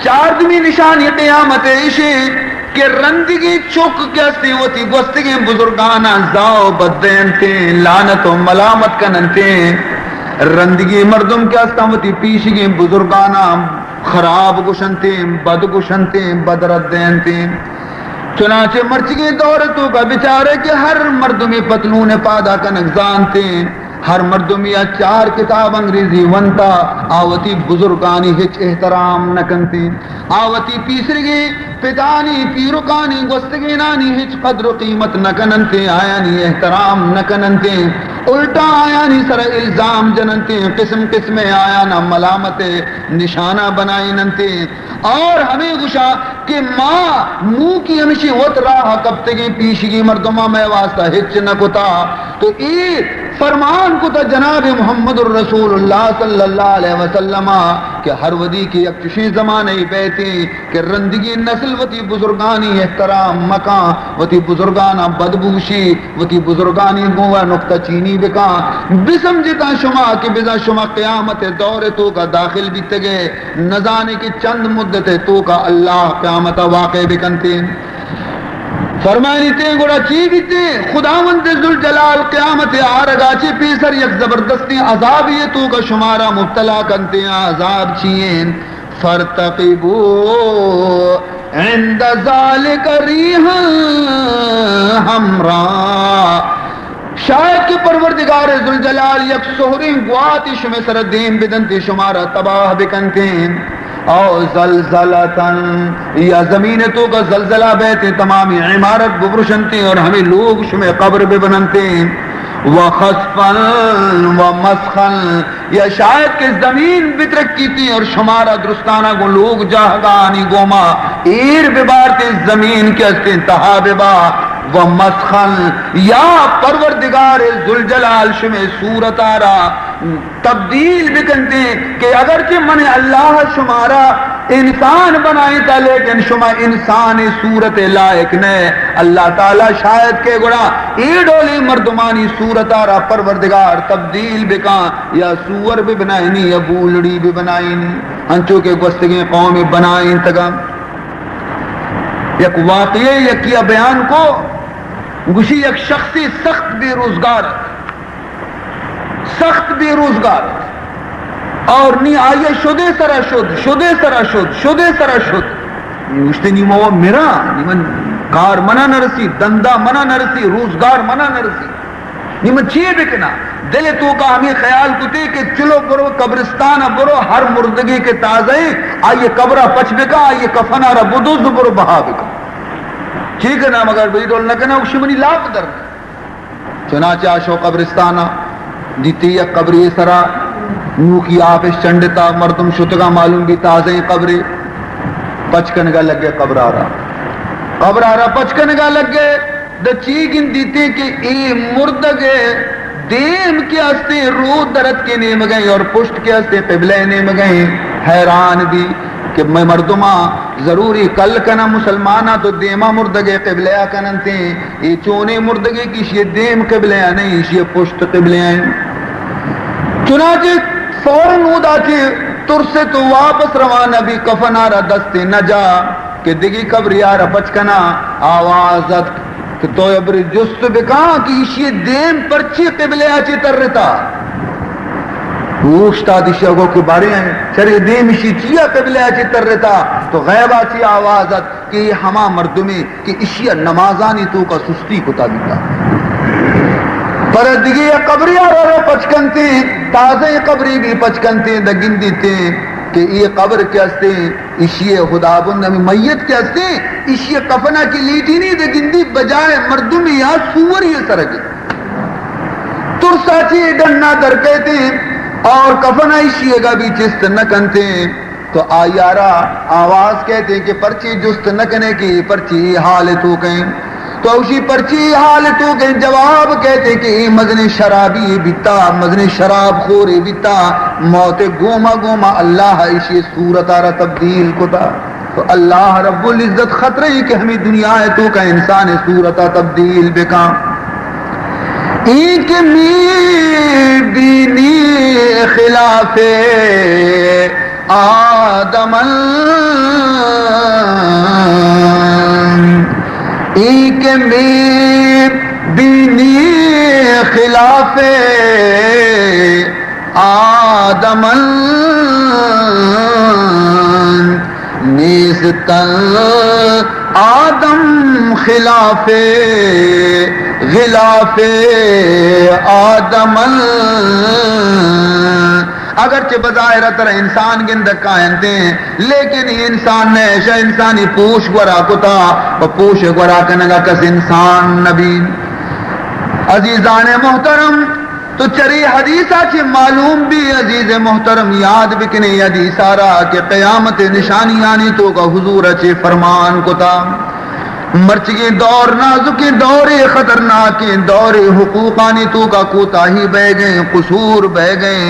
چاردمی نشانی قیامت ایشیں کہ رندگی چک کہ استیں وتی گوستگیں بزرگاناں زاہ و بدینتیں، لعنت و ملامت کننتیں۔ رندگی مردم کہ استاں وتی پیشگیں بزرگاناں خراب گوشنتیں، بد گوشنتیں، بد رد دینتیں۔ چنانچہ مرچگیں دور توکا بچارے کہ ہر مردمی پتلون پادا کنگ زانتیں۔ ہر مردمی ء چار کتاب انگریزی ونتا، آ وتی بزرگانی ہچ احترام نہ کنتیں۔ آ وتی پیسرگیں پتانی، پیرکانی، گوستگینانی ہچ قدر و قیمت نہ کننتیں، آیانی احترام نہ کننتیں، الٹا آیانی سر الزام جننتیں، قسم قسم آیانا ملامت نشانہ بنائیننتیں۔ اور ہمے گوشاں کہ ما نوکی ہمشی وت راہ کپتگیں، پیشگی مردماں مئے واسطہ ہچ نہ کتا۔ تو اے فرمان کتا جناب محمد الرسول اللہ صلی اللہ علیہ وسلم کہ ہر ودی کہ یک چشیں زمانہ ای بیتیں کہ رندگی نسل وتی بزرگانی احترام مکاں، وتی بزرگاناں بد بوشی، وتی بزرگانی گوں نکتہ چینی بکاں۔ بسمجھتاں شما کہ بزاں شما قیامت دور توکا داخل بیتگے۔ نزانے کہ چند مدت توکا اللہ قیامت واقع بکنتیں۔ فرمائنتیں گڑا چی بیتیں؟ خداوند ذوالجلال قیامت آرگا چہ پیسر یک زبردستیں عذابی توکا شمارا مبتلا کنتیں۔ آ عذاب چی انت؟ فارتقبوا عند ذلك ريحا حمراء۔ شاید کہ پروردگار ذوالجلال یک سہریں گواتے شمئے سر دیم بدنتیں، شمارا تباہ بکنتیں۔ او زلزلتاً، یا زمین توکا زلزلہ بیتیں، تمامی عمارت ببرشنتیں اور ہمے لوگ شمئے قبر ببننتیں۔ وخسفاً ومسخاً، یا شاید کہ زمین بترکیتیں اور شمارا درستانا گوں لوگ جاہگانی گوما ایر ببارتیں، زمین کہ استیں تہا ببا۔ ومسخاً، یا پروردگار ذوالجلال شمئے صورتارا تبدیل بکنتیں کہ اگرچہ من اللہ شمارا انسان بنائینتا، لیکن شما انسان صورت لائق نئے۔ اللہ تعالی شاید کہ گڑا اے ڈولیں مردمانی صورتارا پروردگار تبدیل بکاں، یا سور ببنائینی یا بولڑی ببنائینی، انچو کہ گوستگیں قوم بنائینتگاں۔ یک واقعے یکیا بیان کو، گوشی یک شخصی سخت بے روزگار ات، سخت بے روزگار ات۔ اور نی آئی شدے سرا شد، شدے سرا شد، شدے سرا شد۔ نی گوشتے نی ما مرا، نی من کار منا نرسی، دندا منا نرسی، روزگار منا نرسی۔ نی من چی بکناں؟ دل توکا ہمے خیال کتے کہ چلو برو قبرستان برو، ہر مردگے کہ تازہ ایں، آئی قبرا پچ بکا، آئی کفنا را بدوز برو بہا بکا۔ چی کناں؟ مگر بری ڈول نہ کناں، گوشی منی لاپ در۔ چنانچہ آ شو قبرستانا، دیتی یک قبرے سرا نوکی آپش چنڈتا، مردم شتگا، معلوم بی تازہ ایں قبرے۔ پچ کنگا لگے قبرارا، قبرارا پچ کنگا لگے۔ دہ چی گندیتے کہ اے مردگ دیم کہ استیں رو درت کے نیمگئیں اور پشت کہ استیں قبلہ نیمگئیں۔ حیران بی کہ مئے مردماں ضروری کل کناں مسلماناں تو دیما مردگ قبلہ کننتیں۔ اے چونیں مردگے کہ ایشی دیم قبلہ نہیں، ایشی پشت قبلہ ہیں۔ چنانچہ فوراً اودا چہ ترس تو واپس روانہ بی، کفنارا دست نہ جا کہ دگی قبریارا پچ کنا۔ آواز اتک کہ تو ابری جست بکاں کہ ایشی دیم پرچی قبلہ چہ ترتا۔ اوشتاد ایشی گو کہ بارے چرے دیم ایشی چیا قبلہ چہ ترتا؟ تو غیبا چہ آواز اتک کہ اے ہما مردمے کہ ایشی ء نمازانی توکا سستی کتا بیتا۔ پر دگہ یک قبرے ء را رو پچ کنتیں، تازہ قبرے بی پچ کنتیں، دہ گندیتیں کہ اے قبر کہ استیں، ایشی ء خداوند ہمیں میت کہ استیں، ایشی ء کفنا کہ لیٹینی، دہ گندی بجائے مردمی یا سوری سرگے۔ ترسا چی ڈنا در کئیتیں اور کفنا ایشی ء گا بی چست نہ کنتیں۔ تو آئی ء را آواز کئیت کہ پرچی جست نہ کنے کہ پرچی اے حال ء توک ء انت؟ تو اوشی پرچی اے حال ء توک ء انت؟ جواب کئیت کہ اے مزنیں شرابی بیتا، مزنیں شراب خورے بیتا، موت ء گوما گوما اللہ ء ایشی صورت ء را تبدیل کتا۔ تو اللہ رب العزت خطرہ ای کہ ہمیں دنیا ء توک ء انسان ء صورت ء تبدیل بکاں۔ اے کہ می بینی خلاف آدم می بینی خلاف آدم انت، نیستن آدم خلاف، غلاف آدم انت۔ اگرچہ بظاہر ترا انسان گندگ کاینت، لیکن انسان نہ، ایشا انسانی پوش گورا کتا، و پوش گورا کنگا کس انسان نبی۔ عزیزان محترم، تو چرے حدیثا چہ معلوم بی، عزیز محترم، یاد بکنے حدیثا را کہ قیامت نشانیانی توکا حضور چہ فرمان کتا۔ مرچگیں دور نازکیں دورے، خطرناکیں دورے، حقوقانی توکا کوتاہی بہ گئے، قصور بہ گئے۔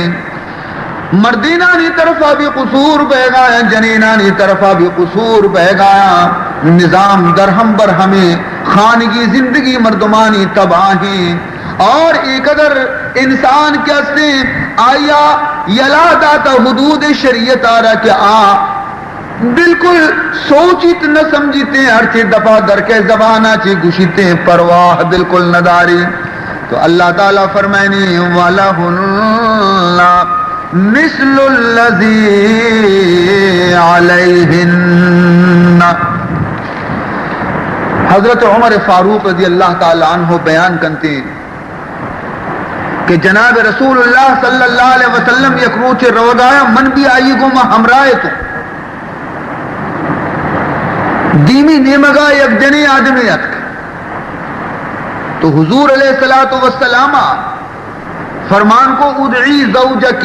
مردینانی طرفا بھی قصور بہ گایا، جنینانی طرفا بھی قصور بہ گایا۔ نظام درہم برہمیں، خانگی زندگی مردمانی تباہیں۔ اور اے قدر انسان کہ استیں، آیا یلا داتا حدود شریعت آرا کہ آ بالکل سوچیت نہ سمجھیت، ہرچی دپا درکے زبانا چی گوشیت، پرواہ بالکل نہ داری۔ تو اللہ تعالی فرمائنی، وَلَهُنَّ مِثْلُ الَّذِي عَلَيْهِنَّ۔ حضرت عمر فاروق رضی اللہ تعالی عنہ بیان کنتے کہ جناب رسول اللہ صلی اللہ علیہ وسلم یک روچے روگایا، من بھی آئی گوما ہمراہ تو۔ دیمی نیمگا یک جنی آدمی اتک۔ تو حضور علیہ الصلوۃ والسلام فرمان کو، ادعی زوجک،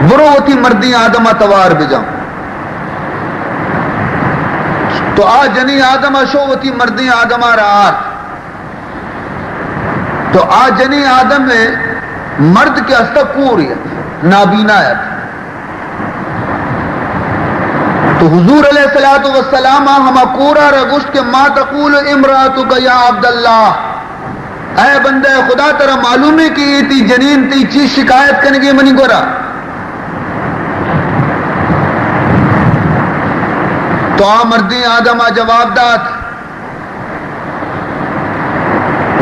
برو وتی مردیں آدما توار بجا۔ تو آ جنی آدما شو وتی مردیں آدما را آرت۔ تو آ جنی آدم مرد کہ استا کور ات، نابینا ات۔ تو حضور علیہ الصلوۃ والسلام ہما کورا را گوشت کہ ما تقول امرأتک یا عبداللہ، اے بندہ خدا، ترا معلوم ہے کہ اے تی جنین تی چی شکایت کنگے منی گورا؟ تو آ مردیں آدما جواب دات،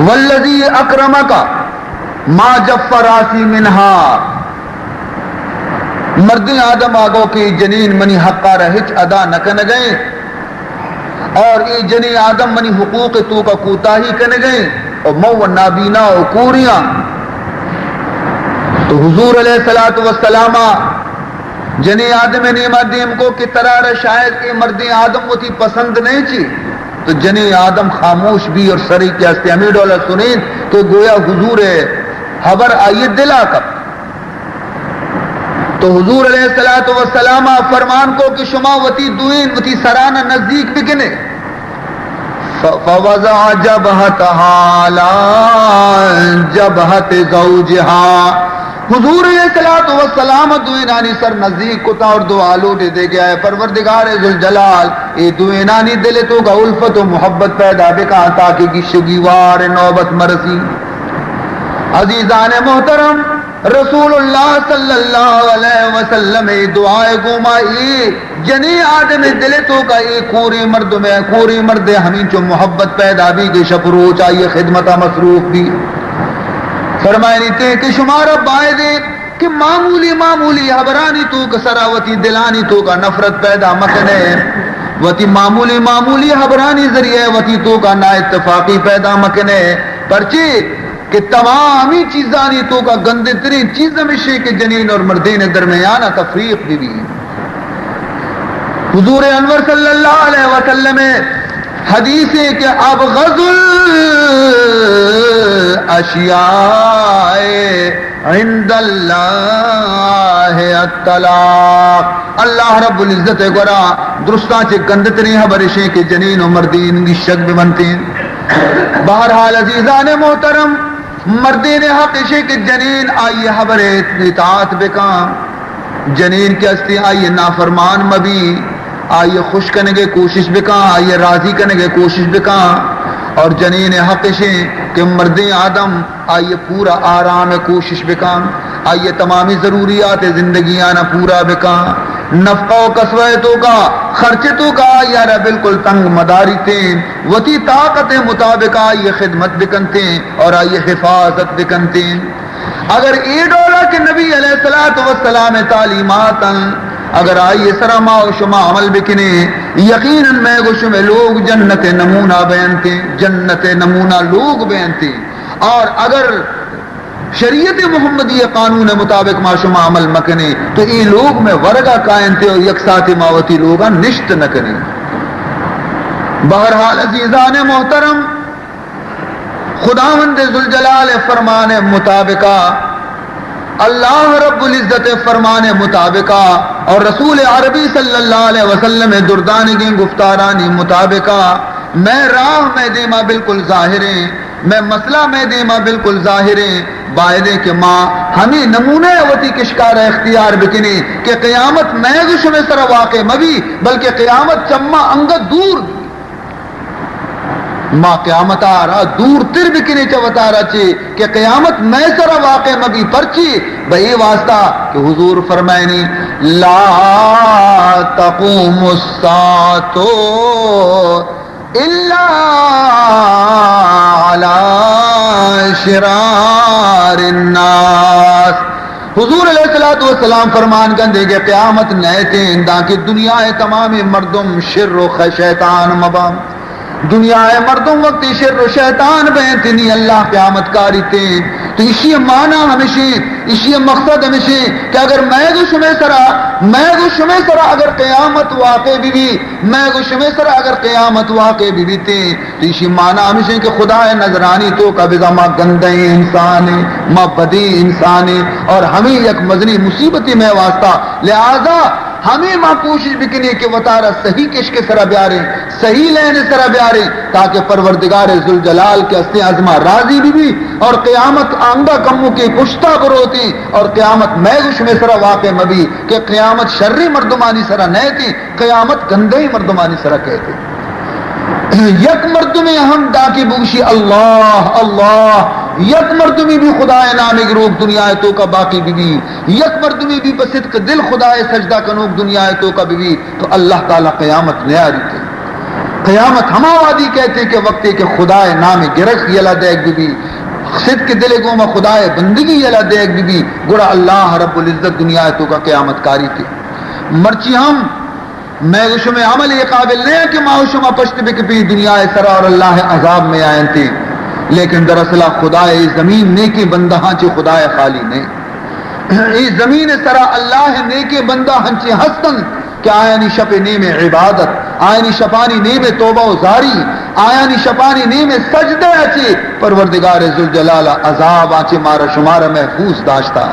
والذی اکرمک ما جف راسی منہا۔ مردیں آدم آگو کہ جنین منی حقا را ہچ ادا نہ کنگئے اور اے جنیں آدم منی حقوق توکا کوتاہی کنگئے اور مو و نابینا و کوریاں۔ تو حضور علیہ الصلوۃ والسلام جنیں آدم نیما دیم کو کہ ترا را شاید اے مردیں آدم وتی پسند نہیں چی۔ تو جنیں آدم خاموش بی اور سری کہ استے ہمیں ڈولا سنین کہ گویا حضور حبر آئی دلا کپ۔ تو حضور علیہ الصلوۃ والسلام فرمان کو کہ شما وتی دوئین وتی سرانا نزدیک بکنے۔ ف-، فوضع جبهتها على جبهة زوجها۔ حضور علیہ الصلوۃ والسلام دوئینانی سر نزدیک کتا اور دعا لوٹے دے گیا ہے، پروردگار ذوالجلال، اے دوئینانی دل توکا الفت و محبت پیدا بکا تاکہ گشگی وار نوبت مرسی۔ عزیزان محترم، رسول اللہ صلی اللہ علیہ وسلم دعائے گوما اے جنیں آدم دل توکا اے کوریں مردم، کوریں مرد ہمینچو محبت پیدا بی کہ شپ روچ آئی خدمتا مصروف بی۔ فرمائنی تے کہ شمارا بایدے کہ معمولی معمولی حبرانی توک سرا وتی دلانی توکا نفرت پیدا مکنے، وتی معمولی معمولی حبرانی ذریعہ وتی توکا نااتفاقی پیدا مکنے، پرچے کہ تمامی چیزانی توکا گندے ترین چیز ہمیشی کہ جنین اور مردین درمیان تفریق بی بی۔ حضور انور صلی اللہ علیہ وسلم حدیث ہے کہ ابغض الاشیاء عند اللہ الطلاق۔ اللہ رب العزت گورا درستاں چہ گندترین حبر اشیں کہ جنین و مردین گشگ ببنتیں۔ بہرحال عزیزان محترم، مردین حق اشیں کہ جنین آئی حبر اطاعت بکاں، جنین کہ استی آئی نافرمان مبی، آئی خوش کنگے کوشش بکاں، آئی راضی کنگے کوشش بکاں، اور جنین حق اشیں کہ مردین آدم آئی پورا آرام کوشش بکاں، آئی تمامی ضروریات زندگی آنا پورا بکاں۔ نفقہ و کسوہ توکا، خرچ توکا آئی ءَ را بالکل تنگ مداریتیں، وتی طاقت مطابق آئی خدمت بکنتیں اور آئی حفاظت بکنتیں۔ اگر اے ڈولا کہ نبی علیہ الصلوۃ والسلام تعلیمات اں، اگر آئی سرا ما و شما عمل بکنیں، یقیناً مئے گو شمئے لوگ جنت نمونہ بینتیں، جنت نمونہ لوگ بینتیں۔ اور اگر شریعت محمدی قانون مطابق ما شما عمل مکنیں تو اے لوگ مئے ورگا کائنتے اور یک ساعتے ما وتی لوگا نشت نکنیں۔ بہرحال عزیزان محترم، خداوند ذوالجلال فرمان مطابقا، اللہ رب العزت فرمان مطابقا اور رسول عربی صلی اللہ علیہ وسلم دردانگیں گفتارانی مطابقا مئے راہ مئے دیما بالکل ظاہریں، مئے مسئلہ مئے دیما بالکل ظاہریں۔ بایدیں کہ ما ہمے نمونہ وتی کشکارا اختیار بکنیں کہ قیامت مئے گو شمئے سرا واقع مبی، بلکہ قیامت چما انگت دور بی۔ ما قیامت ءَ را دور تر بکنیں چہ وتارا چے کہ قیامت مئے سرا واقع مبی، پرچی؟ بہ اے واسطہ کہ حضور فرمائنی، لا تقوم الساعة الا علی شرار الناس۔ حضور علیہ الصلوۃ والسلام فرمان کندے کہ قیامت نیتیں دانکہ دنیا ءِ تمامیں مردم شر و خ-، شیطان مباں۔ دنیا ءِ مردم وقتی شر و شیطان بینت نی اللہ قیامت کاریتیں۔ تو اشی معنی ہمشیں، اشی مقصد ہمشیں کہ اگر مئے گو شمئے سرا، مئے گو شمئے سرا اگر قیامت واقع بی بی، مئے گو شمئے سرا اگر قیامت واقع بی بیتیں، تو ایشی معنی ہمیشیں کہ خدا ءِ نظرانی توکا بزاں ما گندیں انسانیں، ما بدیں انسانیں، اور ہمیں یک مزنیں مصیبتے مئے واسطہ۔ لہذا ہمیں ما کوشش بکنیں کہ وتارا صحیح کشک سرا بیاریں، صحیح لین سرا بیاریں، تاکہ پروردگار ذوالجلال کہ ہستیں از ما راضی بی بی اور قیامت آنگا کمو کے پشتا بروتیں اور قیامت مئے گو شمئے سرا واقع مبی کہ قیامت شریں مردمانی سرا نیتیں۔ قیامت گندیں مردمانی سرا کئیت۔ یک مردمے ہم داکہ بگوشی اللہ، اللہ، یک مردمے بھی خدائے نام گروک دنیا توکا باقی بی بی، یک مردمے بھی بہ صدق دل خدائے سجدہ کنوک دنیا توکا بی بی، تو اللہ تعالی قیامت نیاریت۔ قیامت ہما وادی کئیت کہ وقتے کہ خدائے نام گرگ یلا دیگ بی بی، صدق دل گوما خدائے بندگی یلا دیگ بی بی، گڑا اللہ رب العزت دنیا توکا قیامت کاریت۔ مرچی ہم مئے و شمئے عمل اے قابل نہ کہ ما و شما پشت بکپیں دنیا سرا اور اللہ عذاب میں آینتیں، لیکن دراصل خدا اے زمین نیکیں بندہاں چہ خدا خالی نہیں۔ اے زمین سرا اللہ نیکیں بندہ ہنچیں ہستن کہ آیانی شپ نیم عبادت، آیانی شپانی نیم توبہ و زاری، آیانی شپانی نیم سجدہ چہ پروردگار ذوالجلال عذاب آ چہ مارا شمارا محفوظ داشتا۔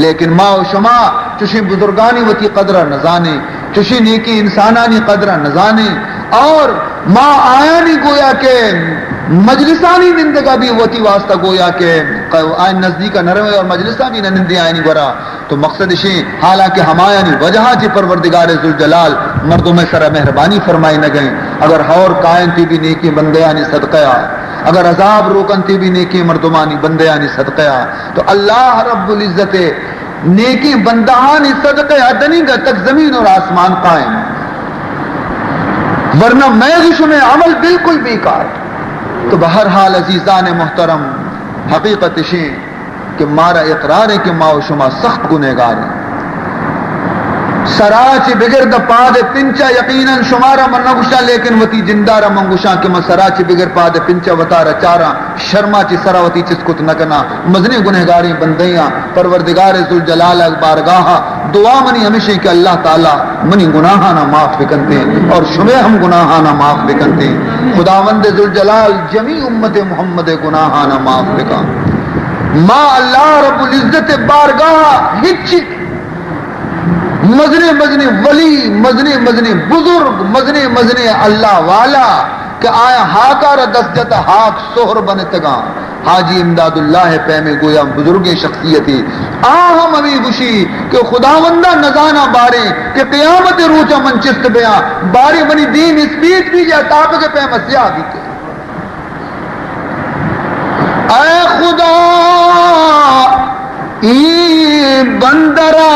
لیکن ما و شما چشیں بزرگانی وتی قدر نزانیں۔ چشیں نیکیں انسانانی قدر ء نزانیں اور ما آیانی گویا کہ مجلسانی نندگا بھی وتی واسطہ گویا کہ آیان نزدیک ء نہ رویں اور مجلساں بھی نہ نندیں آیانی گورا۔ تو مقصد اشیں، حالانکہ ہمایانی وجہ چہ پروردگار ذوالجلال مردم ء سر ء مہربانی فرمائینگ ء، اگر ہور کائنتی بھی نیکیں بندیانی صدقہ ء، اگر عذاب روکنتی بھی نیکیں مردمانی بندیانی صدقہ ء، تو اللہ رب العزت نیکیں بندہانی صدقہ ء دنیگا تک زمین اور آسمان قائم، ورنہ مئے گو شمئے عمل بالکل بیکار۔ تو بہرحال عزیزان محترم، حقیقت اشیں کہ مارا اقرار ہے کہ ما و شما سخت گنہگار ہیں۔ سرا چہ بگر داں پاد پنچا یقیناً شمارا من نہ گوشاں، لیکن وتی جندارا من گوشاں کہ من سرا چہ بگر پاد پنچا وتارا چاراں، شرما چہ سرا وتی چست کت نہ کناں، مزنیں گنہگاریں بندیاں۔ پروردگار ذوالجلال ء بارگاہ ء دعا منی ہمیشیں کہ اللہ تعالی منی گناہانا معاف بکنتیں اور شمے ہم گناہانا معاف بکنتیں۔ خداوند ذوالجلال جمیع امت محمد گناہانا معاف بکن۔ ما اللہ رب العزت بارگاہ ہچ مزنیں مزنیں ولی، مزنیں مزنیں بزرگ، مزنیں مزنیں اللہ والا کہ آیا ہاکارا دست جتا ہاک سہر بنتگاں۔ حاجی امداد اللہ ء پیم گویا بزرگیں شخصیتے۔ آ ہم ہمے گوشی کہ خداوندا نزاناں باریں کہ قیامت روچا من چست بیاں، باریں منی دیم اسپیت بی یا تاپگ ء پیم سیاہ بیتے۔ اے خدا! ای بندرا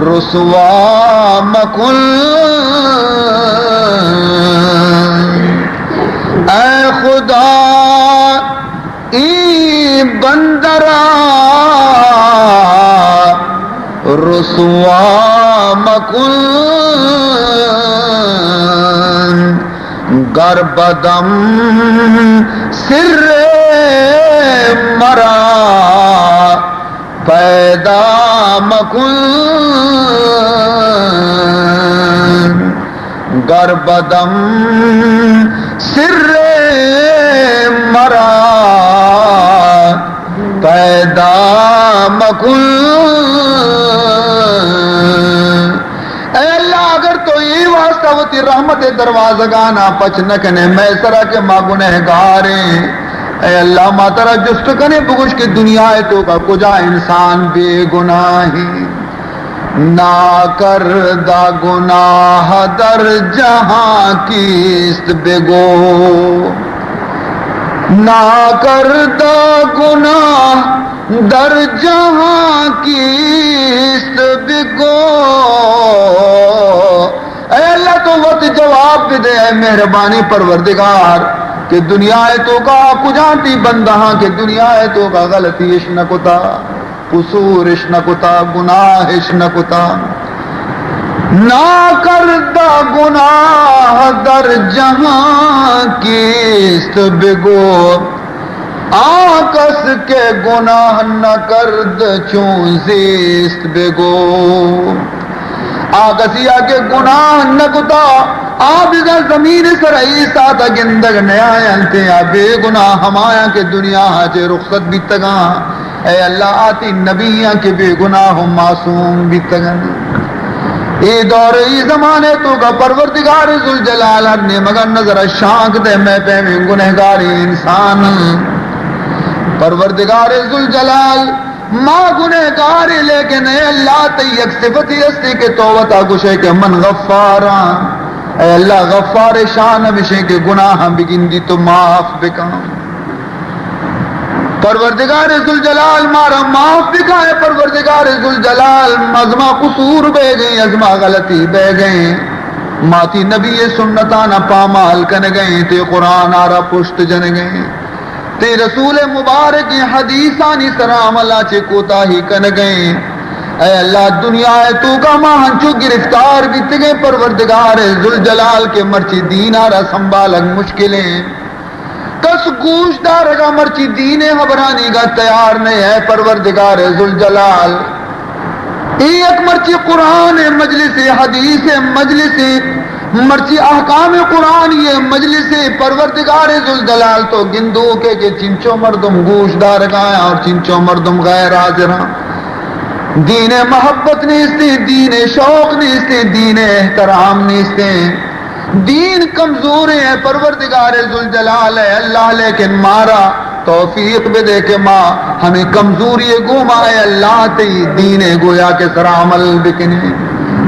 رسوا مکن۔ اے خدا، اے بندہ را رسوا مکن، گر بدم سر مرا پیدا مکن، گر بدم سر مرا پیدا مکن۔ اے اللہ، اگر تو اے واسطہ وتی رحمت دروازگانا پچ نہ کنے مئے سرا کہ ما گنہگاریں، اے اللہ، ما ترا جست کنے، بگوش کہ دنیا ءِ توکا کجا انسان بے گناہیں؟ ناکردہ گناہ در جہاں کیست بگو، ناکردہ گناہ در جہاں کیست بگو۔ اے اللہ، تو وت جواب بدے، اے مہربانی پروردگار، کہ دنیا ءِ توکا کجا تئی بندہ آں کہ دنیا ءِ توکا غلطی اش نہ کتا، قصور اش نہ کتا، گناہ اش نہ کتا۔ ناکردہ گناہ در جہاں کیست بگو، آ کس کہ گناہ نکرد چون زیست بگو۔ آ کسی ءَ کہ گناہ نہ کتا، آ بزاں زمین ءِ سرا ایستاتا گندگ نیاینت، آ بے گناہ ہمایاں کہ دنیا ءَ چہ رخصت بیتگاں۔ اے اللہ، آ تئی نبی آں کہ بے گناہ و معصوم بیتگن۔ اے دور، اے زمانے توکا پروردگار ذوالجلال ہر نیمگا نظر شانک دے، مئے پیمیں گنہگاریں انسان۔ پروردگار ذوالجلال، ما گنہگاریں، لیکن اے اللہ، تئی یک صفتی ہستی کہ تو وتا گوشے کہ من غفاراں۔ اے اللہ، غفار شان ہمشیں کہ گناہاں بگندی تو معاف بکن۔ پروردگار ذوالجلال، مارا معاف بکن۔ اے پروردگار ذوالجلال، از ما قصور بہ گئیں، از ما غلطی بہ گئیں۔ ما تئی نبی سنتانا پامال کنگئیں، تئی قرآن آرا پشت جنگئیں، تئی رسول مبارک حدیثانی سرا عملا چہ کوتاہی کنگئیں۔ اے اللہ، دنیا ءِ توکا ما ہنچو گرفتار بیتگیں پروردگار ذوالجلال کہ مرچی دین آرا سنبھالگ مشکلیں۔ کس گوش دارگا مرچی دین ءِ ہبرانیگا تیار نہ ایں۔ اے پروردگار ذوالجلال، اے یک مرچی قرآن ءِ مجلسے، حدیث ءِ مجلسے، مرچی احکام قرآنی ءِ مجلسے، پروردگار ذوالجلال تو گندوکے کہ چنچو مردم گوش دارگایاں اور چنچو مردم غیر حاضراں۔ دین ءِ محبت نیستیں، دین ءِ شوق نیستیں، دین ءِ احترام نیستیں۔ دین کمزوریں، اے پروردگار ذوالجلال، اے اللہ، لیکن مارا توفیق بدے کہ ما ہمے کمزوری ءِ گوما، اے اللہ، تئی دین ءِ گویا کہ سرا عمل بکنیں،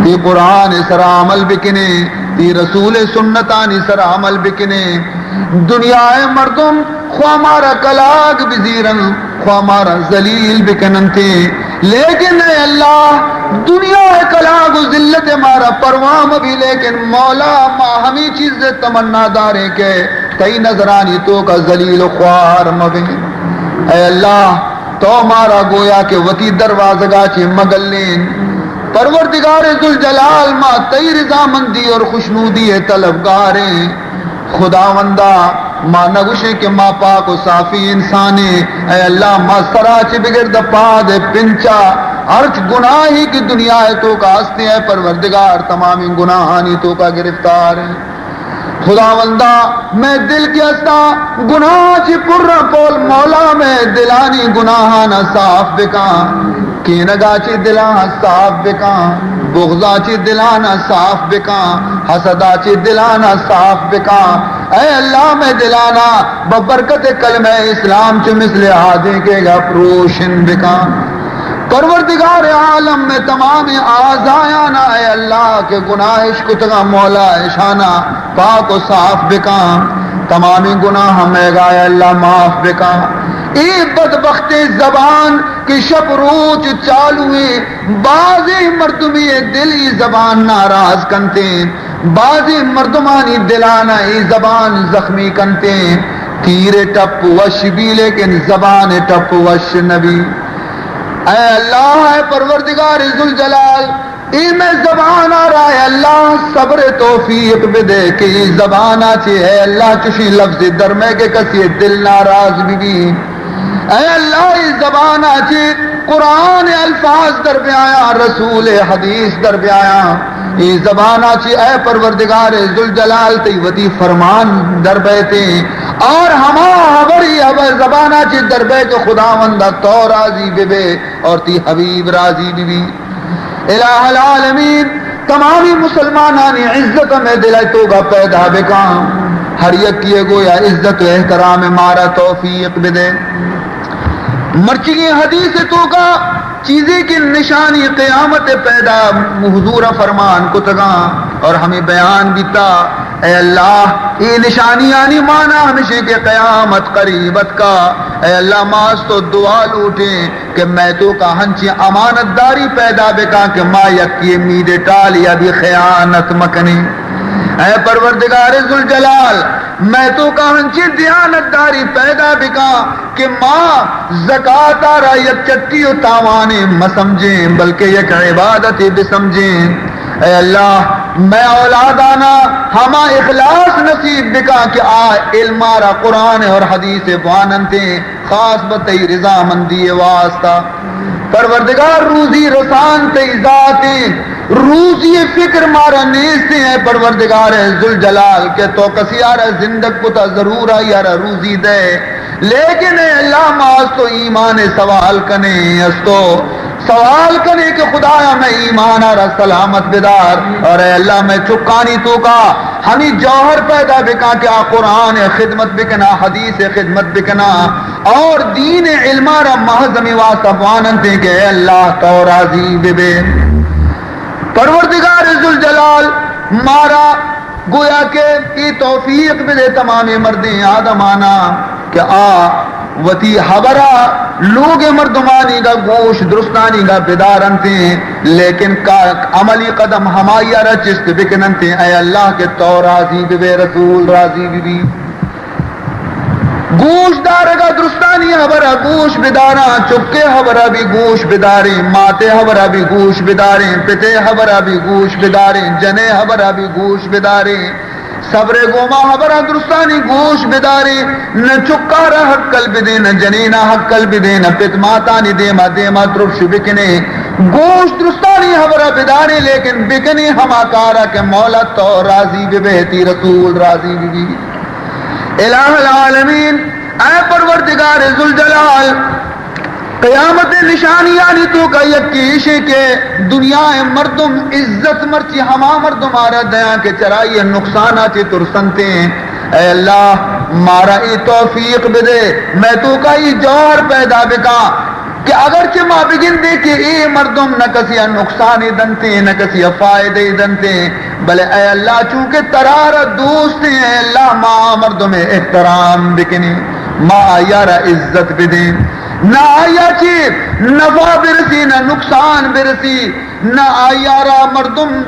تئی قرآن ءِ سرا عمل بکنیں، تئی رسول ءِ سنتانی سرا عمل بکنیں۔ دنیا ءِ مردم خواہ مارا کلاگ بزیرن، خواہ مارا ذلیل بکننتے، لیکن اے اللہ، دنیا ءِ کلاگ و ذلت ءِ مارا پرواہ مبی، لیکن مولا، ما ہمے چیز ءِ تمنا داریں کہ تئی نظرانی توکا ذلیل و خوار مبیں۔ اے اللہ، تو مارا گویا کہ وتی دروازگا چہ مگلین۔ پروردگار ذوالجلال، ما تئی رضامندی اور خوشنودی ءِ طلبگاریں۔ خداوندا، ما نہ گوشیں کہ ما پاک و صافی انسانیں۔ اے اللہ، ما سرا چہ بگر داں پاد ءِ پنچا ہرچ گناہے کہ دنیا ءِ توکا ہستیں، اے پروردگار، تمامیں گناہانی توکا گرفتار ایں۔ خداوندا، مئے دل کہ ہستاں گناہ چہ پراں، پول مولا، مئے دلانی گناہانا صاف بکاں۔ کینگا چہ دلاں صاف بکاں، بغضا چہ دلانا صاف بکاں، حسدا چہ دلانا صاف بکاں۔ اے اللہ، مئے دلانا ببرکت کلمہ اسلام چو مثل آدینکے گپ روشن بکاں۔ پروردگار عالم، مئے تمامیں اعضایانا، اے اللہ، کہ گناہ اش کتگاں، مولا، اشانا پاک و صاف بکاں۔ تمامیں گناہ مئیگا اے اللہ معاف بکاں۔ اے بدبختیں زبان کہ شپ روچ چالو ایں، بازیں مردمے دل ای زبان ناراض کنتیں، بازیں مردمانی دلانا ای زبان زخمی کنتیں۔ تیر ٹپ وش بی لیکن زبان ٹپ وش نبی۔ اے اللہ، اے پروردگار ذوالجلال، اے مئے زبان ءَ را اے اللہ صبر توفیق بدے کہ اے زبان ءَ چہ اے اللہ چشیں لفظ در مئے کہ کسی دل ناراض بہ بی۔ اے اللہ اے زبان ءَ چہ قرآن الفاظ در بیایاں، رسول حدیث در بیایاں۔ اے زبان ءَ چہ اے پروردگار ذوالجلال تئی وتی فرمان در بیتیں اور ہما ہبر اے ہبر زبان ءَ چہ در بے کہ خداوند تو راضی بہ بے اور تئی حبیب راضی بہ بی۔ الہ العالمین، تمامی مسلمانانی عزت مئے دل ءِ توکا پیدا بکاں، ہر یکی گویا عزت و احترام مارا توفیق بدے۔ مرچیگیں حدیث توکا چیزے کہ نشانی قیامت پیدا حضور فرمان کتگاں اور ہمیں بیان بیتا۔ اے اللہ، اے نشانیانی معنی ہمیشیں کہ قیامت قریب اتکا۔ اے اللہ، ما از تو دعا لوٹیں کہ مئے توکا ہنچیں امانت داری پیدا بکاں کہ ما یکی مید ٹالی ابھی خیانت مکنیں۔ اے پروردگار ذوالجلال، مئے توکا ہنچیں دیانت داری پیدا بکاں کہ ما زکات ءَ را یک چٹی و تاوانے مسمجھیں، بلکہ یک عبادتے بسمجھیں۔ اے اللہ، مئے اولادانا ہما اخلاص نصیب بکاں کہ آ علم ءَ را قرآن اور حدیث بواننتیں، خاص بہ تئی رضامندی واسطہ۔ پروردگار، روزی رسان تئی ذاتیں، روزی فکر مارا نیستیں۔ اے پروردگار ذوالجلال، کہ تو کسی ءَ را زندگ کتا، ضرور آئی ءَ را روزی دے، لیکن اے اللہ، ما از تو ایمان سوال کنیں، از تو سوال کنیں کہ خدایا، مئے ایمان ءَ را سلامت بدار، اور اے اللہ، مئے چکانی توکا ہمیں جوہر پیدا بکاں کہ آ قرآن خدمت بکنا، حدیث خدمت بکنا، اور دین علم ءَ را محض ہمیں واسطہ بواننتیں کہ اے اللہ، تو راضی ببے۔ پروردگار ذوالجلال، مارا گویا کہ اے توفیق بدے تمامیں مردیں آدمانا کہ آ وتی ہبرا لوگ مردمانی گا گوش درستانی گا بدارنتیں، لیکن کا عملی قدم ہمائی ءَ را چست بکننتیں۔ اے اللہ، کہ تو راضی ببے، رسول راضی ببی۔ گوش دارگا درستانی ہبرا گوش بداراں، چکے ہبرا بھی گوش بداریں، ماتے ہبرا بھی گوش بداریں، پتے ہبرا بھی گوش بداریں، جنے ہبرا بھی گوش بداریں۔ صبرے گوما ہبرا درستانی گوش بداریں، نہ چکارا ہکل بدیں، نہ جنینا ہکل بدیں، نہ پت ماتانی دیما دیما درفش بکنیں۔ گوش درستانی ہبرا بداریں، لیکن بکنیں ہما کارا کہ مولا تو راضی ببے، تئی رسول راضی ببی۔ الہ العالمین، اے پروردگار ذوالجلال، قیامت نشانیانی توکا یکے ایشیں کہ دنیا مردم عزت مرچی ہما مردم آرا دیاں کہ چرائی نقصانا چہ ترسنتیں۔ اے اللہ، مارا ای توفیق بدے، مئے توکا ای جوہر پیدا بکا کہ اگرچہ ما بگندیں کہ اے مردم نہ کسی ءَ نقصانے دنتیں، نہ کسی ءَ فائدے دنتیں، بلے اے اللہ، چونکہ ترا را دوستیں، اے اللہ، ما آ مردم احترام بکنیں، ما آئی ءَ را عزت بدیں، نہ آئی ءَ چہ نفع برسی، نہ نقصان برسی، نہ آئی ءَ را مردم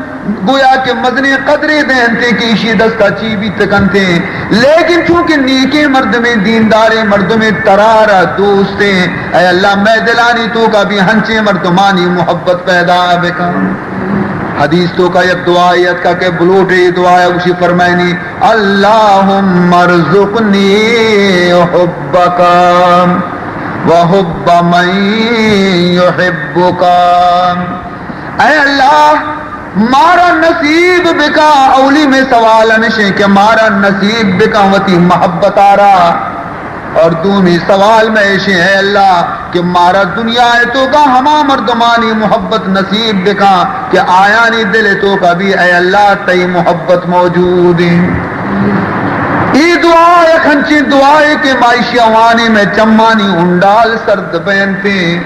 گویا کہ مزنیں قدرے دینتیں کہ ایشی دستا چی بیت کنتیں، لیکن چونکہ نیکیں مردمیں، دینداریں مردمیں، ترا را دوستیں، اے اللہ، مئے دلانی توکا بھی ہنچیں مردمانی محبت پیدا بکن۔ حدیث توکا یک دعائے اتکا کہ بلوٹے، اے دعا گوشی فرمائنی، اللهم ارزقني حبك وحب من يحبك۔ اے اللہ، مارا نصیب بکا، اولی مئے سوال ہمیشیں کہ مارا نصیب بکا وتی محبت آرا۔ اور دومی سوال مئے ایشیں، اے اللہ، کہ مارا دنیا ءِ توکا ہما مردمانی محبت نصیب بکا کہ آیانی دل ءِ توکا بھی، اے اللہ، تئی محبت موجود ایں۔ ای دعا یک ہنچیں دعائے کہ ما ایشی ءَ وانیں مئے چمانی انڈال سرد بینتیں۔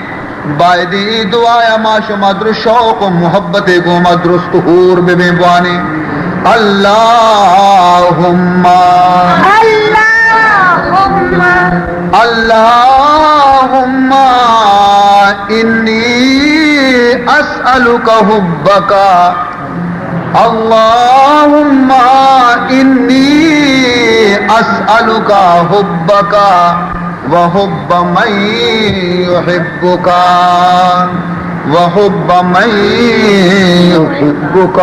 بایدیں اے دعایا ما شما درست شوق و محبت گوما درست ہور ببیں بوانیں۔ اللهم، اللهم، اللهم إني أسألك حبك، اللهم إني أسألك حبك وحب من يحبك، وحب من يحبك۔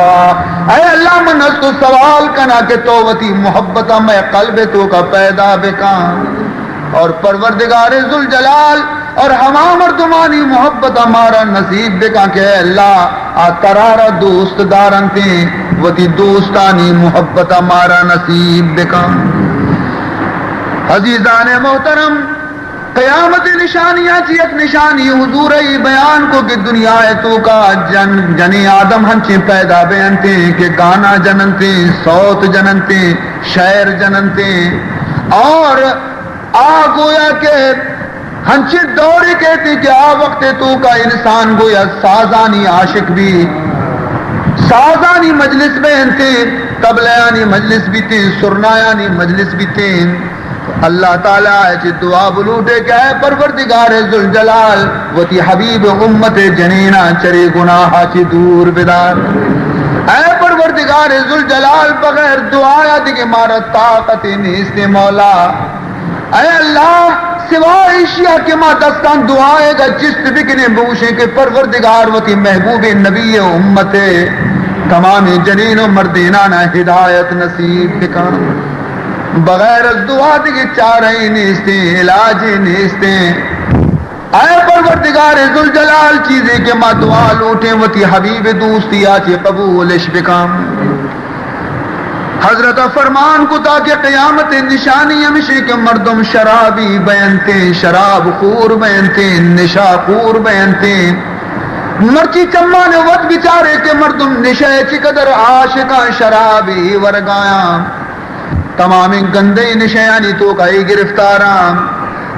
اے اللہ، من از تو سوال کناں کہ تو وتی محبت مئے قلب توکا پیدا بکن، اور پروردگار ذوالجلال، اور ہما مردمانی محبت مارا نصیب بکن کہ اے اللہ، آ ترارا دوست دارنتیں، وتی دوستانی محبت مارا نصیب بکن۔ عزیزان محترم، قیامت نشانیاں چی یک نشانی حضور ای بیان کو کہ دنیا توکا جن، جنی آدم ہنچیں پیدا بینتیں کہ گانا جننتیں، صوت جننتیں، شعر جننتیں، اور آ گویا کہ ہنچیں دورے کہتے کہ آ وقت توکا انسان گویا سازانی عاشق بی، سازانی مجلس بینتیں، طبلیانی مجلس بیتیں، سرنایانی مجلس بیتیں۔ اللہ تعالی چی دعا بلوٹے کہ اے پروردگار ذوالجلال، وتی حبیب امت جنینا چرے گناہ چی دور بدار۔ اے پروردگار ذوالجلال، بغیر دعایا دگہ مارا طاقت نیست مولا۔ اے اللہ، سوائے ایشیا کہ ما دستان دعائے گا چست بکنیں، بوشیں کہ پروردگار وتی محبوب نبی امت تمام جنین و مردینانا ہدایت نصیب بکن۔ بغیر از دعا دگہ چارہ نیستیں، علاج نیستیں۔ اے پروردگار ذوالجلال، چیزے کہ ما دعا لوٹیں وتی حبیب دوستی آ چی قبولش بکن۔ حضرت فرمان کتا کہ قیامت نشانی ہمشی کہ مردم شرابی بینتیں، شراب خور بینتیں، نشہ خور بینتیں۔ مرچی چمان وت بچارے کہ مردم نشہ چقدر عاشقاں، شرابی ورگایاں۔ تمامیں گندیں نشیانی توکا ای گرفتاراں،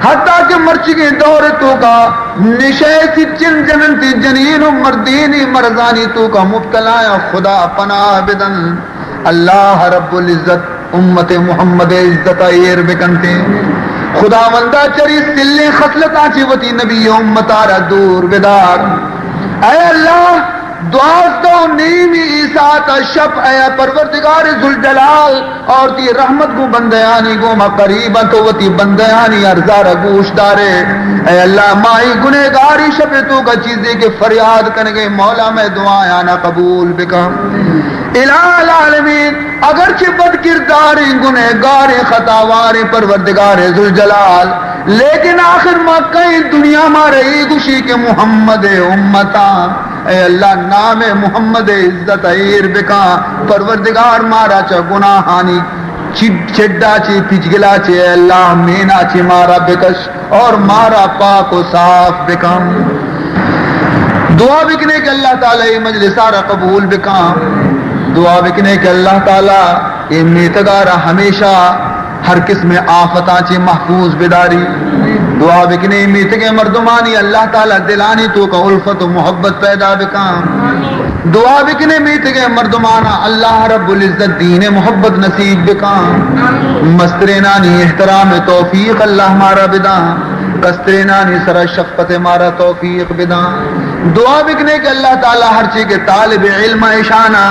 حتیٰ کہ مرچیگیں دور توکا نشے سچن جننتی، جنین و مردینی مرضانی توکا مبتلایاں۔ خدا پناہ بدن، اللہ رب العزت امت محمد عزت ایر بکنتے۔ خداوندا چری سلیں خصلتاں چی وتی نبی امتارا دور بدار۔ اے اللہ، دوازدہ و نیمی ای ساعت شپ، اے پروردگار ذوالجلال، اور تی رحمت گوں بندیانی گوما قریب انت و وتی بندیانی عرضا را گوش دارے۔ اے اللہ، مائی گنہگاری شپ توکا چیزے کہ فریاد کنگے، مولا مئے دعایانا قبول بکن۔ الہ العالمین، اگرچہ بد کرداریں، گنہگاریں، خطاواریں پروردگار ذوالجلال، لیکن آخر ما کئیں؟ دنیا مارا ای گوشی کہ محمد امتاں۔ اے اللہ، نام محمد عزت ایر بکاں۔ پروردگار، مارا چہ گناہانی چڈ، چڈا چے، پچگلا چے، اے اللہ، مینا چے مارا بکش اور مارا پاک و صاف بکن۔ دعا بکنے کہ اللہ تعالی اے مجلس آرا قبول بکاں۔ دعا بکنے کہ اللہ تعالی اے میتگا را ہمیشہ ہر قسم آفتاں چے محفوظ بداری۔ دعا بکنے میتگیں مردمانی اللہ تعالی دلانی توکا الفت و محبت پیدا بکاں۔ دعا بکنے میتگیں مردمانا اللہ رب العزت دین محبت نصیب بکاں۔ مسترینانی احترام توفیق اللہ مارا بداں۔ کسترینانی سرا شفقت مارا توفیق بداں۔ دعا بکنے کہ اللہ تعالی ہرچی کہ طالب علم اشانا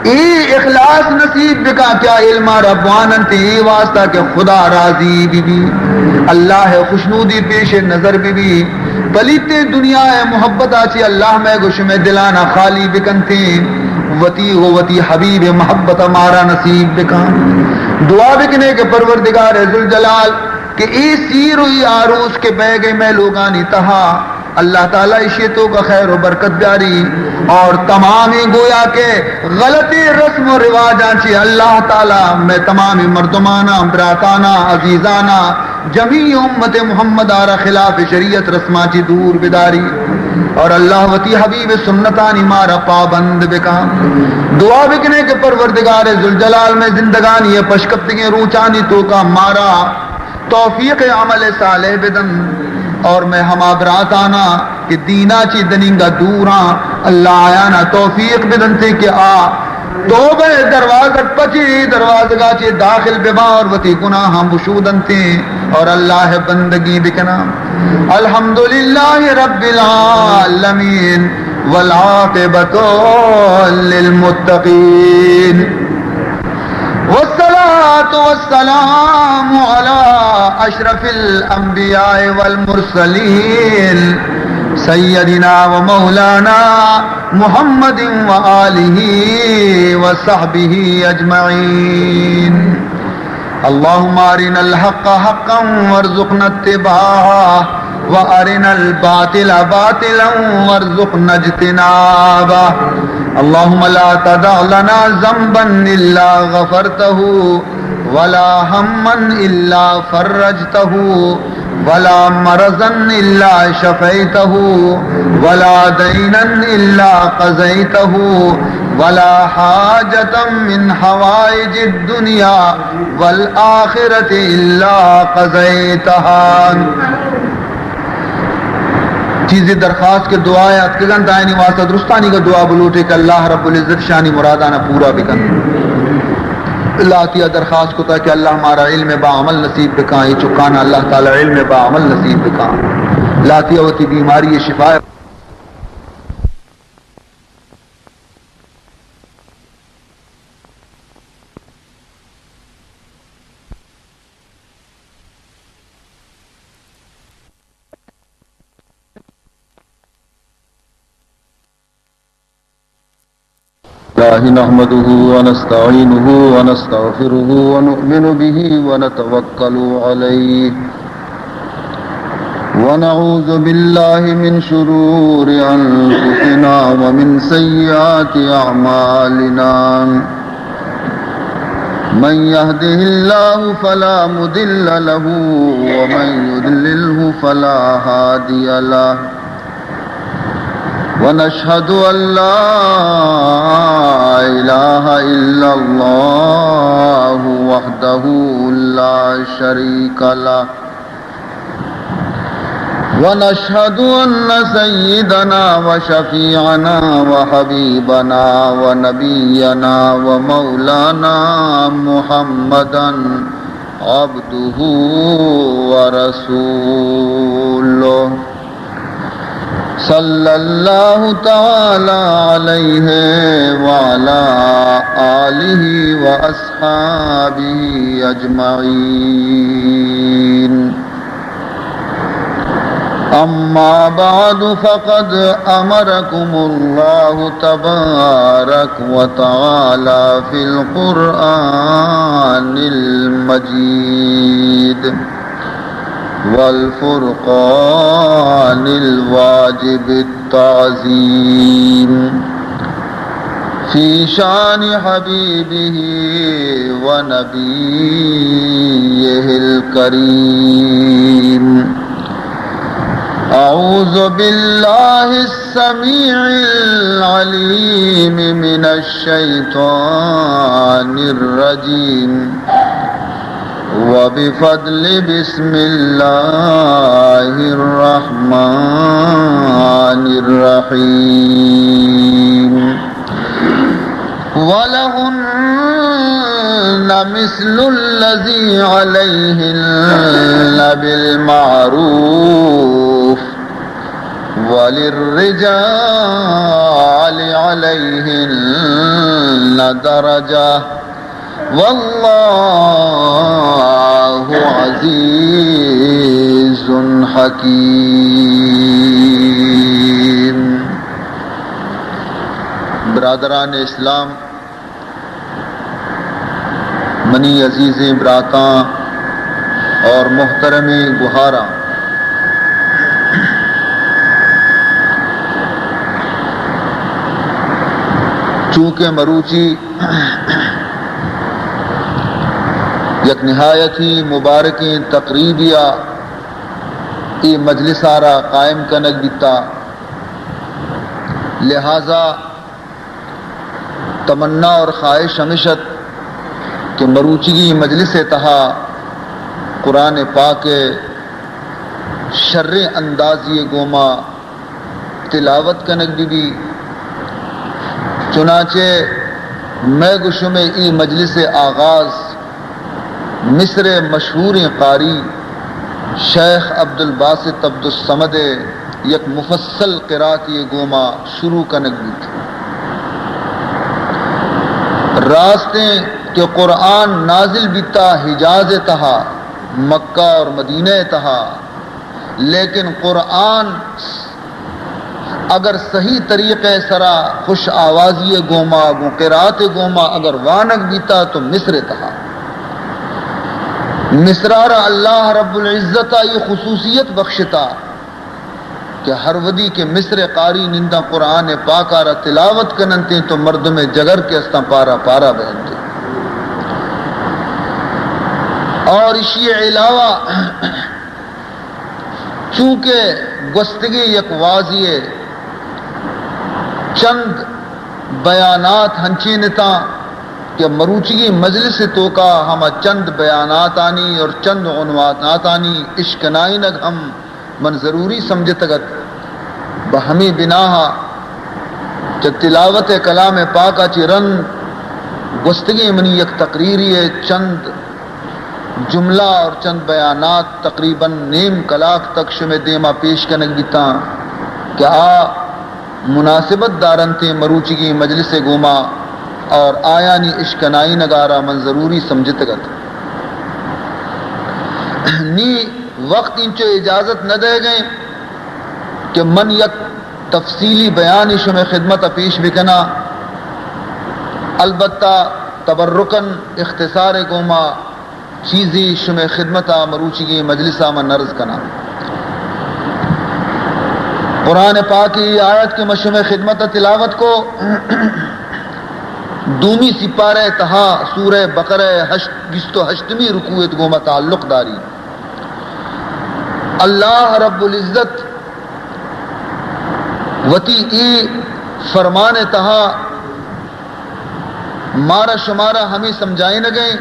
اے اخلاص نصیب بکا کہ آ علما را بواننت اے واسطہ کہ خدا راضی بی بی، اللہ خشنودی پیش نظر بی بی۔ پلیتیں دنیا ء محبت آ چی اللہ مئے گو شمئے دلانا خالی بکنتیں، وتی و وتی حبیب محبت مارا نصیب بکن۔ دعا بکنے کہ پروردگار ذوالجلال کہ اے سیر و اے آروس کہ بئیگئے مئے لوگانی تہا، اللہ تعالی ایشی توکا خیر و برکت بیاری اور تمامیں گویا کہ غلطیں رسم و رواجاں چی اللہ تعالی مئے تمامیں مردمانا، براتانا، عزیزانا، جمیع امت محمد آرا خلاف شریعت رسماں چی دور بداری اور اللہ وتی حبیب سنتانی مارا پابند بکا۔ دعا بکنے کہ پروردگار ذوالجلال مئے زندگانی پشکپتگیں روچانی توکا مارا توفیق عمل صالح بدن اور مئے ہما براتانا کہ دینا چی دننگا دوراں، اللہ آیانا توفیق بدنتے کہ آ توبہ دروازگ پچی، دروازگا چی داخل بباں اور وتی گناہاں بشودنتیں اور اللہ بندگی بکناں۔ الحمدللہ رب العالمین والعاقبۃ للمتقین۔ والصلاة والسلام على أشرف الأنبياء والمرسلين سيدنا ومولانا محمد وآله وصحبه أجمعين. اللهم أرنا الحق حقا وارزقنا اتباعه، وأرنا الباطل باطلا وارزقنا اجتنابه. اللهم لا تدع لنا ذنبا إلا غفرته، ولا هما إلا فرجته، ولا مرضا إلا شفيته، ولا دينا إلا قضيته، ولا حاجة من حوائج الدنيا والآخرة إلا قضيتها. چیزے درخواست کہ دعا ءَ اتکگنت، آیانی واسطہ درستانی گا دعا بلوٹے کہ اللہ رب العزت شانی مرادانا پورا بکن۔ لہتیا درخواست کتا کہ اللہ مارا علم با عمل نصیب بکاں، اے چکانا اللہ تعالی علم با عمل نصیب بکاں۔ لہتیا وتی بیماری شفا الله نحمده ونستعينه ونستغفره ونؤمن به ونتوكل عليه ونعوذ بالله من شرور أنفسنا ومن سيئات أعمالنا. من يهده الله فلا مضل له ومن يضلله فلا هادي له. ونشهد أن لا إله إلا الله وحده لا شريك له. ونشهد أن سيدنا وشفيعنا وحبيبنا ونبينا ومولانا محمدا عبده ورسوله، صلى الله تعالى عليه وعلى آله وأصحابه أجمعين. أما بعد، فقد أمركم الله تبارك وتعالى في القرآن المجيد والفرقان الواجب التعظيم في شأن حبيبه ونبيه الكريم. أعوذ بالله السميع العليم من الشيطان الرجيم. وبفضل بسم الله الرحمن الرحيم. ولهن مثل الذي عليهن بالمعروف وللرجال عليهن درجة والله عزيز حكيم. برادران اسلام، منی عزیزیں براتاں اور محترمیں گہاراں، چونکہ مروچی یک نہایت ہی مبارکیں تقریبے ءَ اے مجلس ءَ را قائم کنگ بیتا، لہذا تمنا اور خواہش ہمیش ات کہ مروچیگی مجلس ءِ تہا قرآن پاک ءِ شریں اندازے ءَ گوما تلاوت کنگ بہ بی، چنانچہ مئے گوں شمئے اے مجلس ءِ آغاز مصر ءِ مشہوریں قاری شیخ عبدالباسط عبدالصمد ءِ یک مفصل قرآتے ءِ گوما شروع کنگ بوت۔ راستیں کہ قرآن نازل بیتا حجاز ءِ تہا، مکہ اور مدینہ ءِ تہا، لیکن قرآن اگر صحیح طریقے سرا خوش آوازی ءِ گوما، گوں قرات ءِ گوما اگر وانگ بیتا تو مصر ءِ تہا۔ مصر ءَ را اللہ رب العزت ءَ اے خصوصیت بخشتا کہ ہر وھدی کہ مصر ءِ قاری ننداں قرآن پاک ءَ را تلاوت کننتیں تو مردم ءِ جگر کہ استاں پارا پارا بینتیں۔ اور اشی علاوہ چونکہ گوستگیں یک وازی ءِ چند بیانات ہنچین اتاں کہ مروچیگیں مجلس ءِ توکا ہما چند بیاناتانی اور چند عنواناتانی اشکنائینگ ہم من ضروری سمجھتگ ات۔ بہ ہمے بناہ ءَ چہ تلاوت ءِ کلام پاک ءَ چہ رند گوستگیں منی یک تقریری ءِ چند جملہ اور چند بیانات تقریباً نیم کلاک تک شمئے دیما پیش کنگ بیتاں کہ آ مناسبت دارنتیں مروچیگیں مجلس ءِ گوما اور آیانی اشکنائینگ ءَ را من ضروری سمجھتگ ات۔ نی وقت انچو اجازت نہ دئیگ ءَ کہ من یک تفصیلی بیانے شمئے خدمت ءَ پیش بکناں، البتہ تبرکاً اختصار ءِ گوما چیزے شمئے خدمت ءَ مروچیگیں مجلس ءَ من عرض کناں۔ قرآن پاک ءِ آیت کہ من شمئے خدمت ءَ تلاوت کو، دومی سپارہ ءِ تہا سورہ بقرہ ءِ ہشت، بیست و ہشتمی رکوع ءِ گوما تعلق داری۔ اللہ رب العزت وتی اے فرمان ءِ تہا مارا شمارا ہمے سمجھائینگ ءَ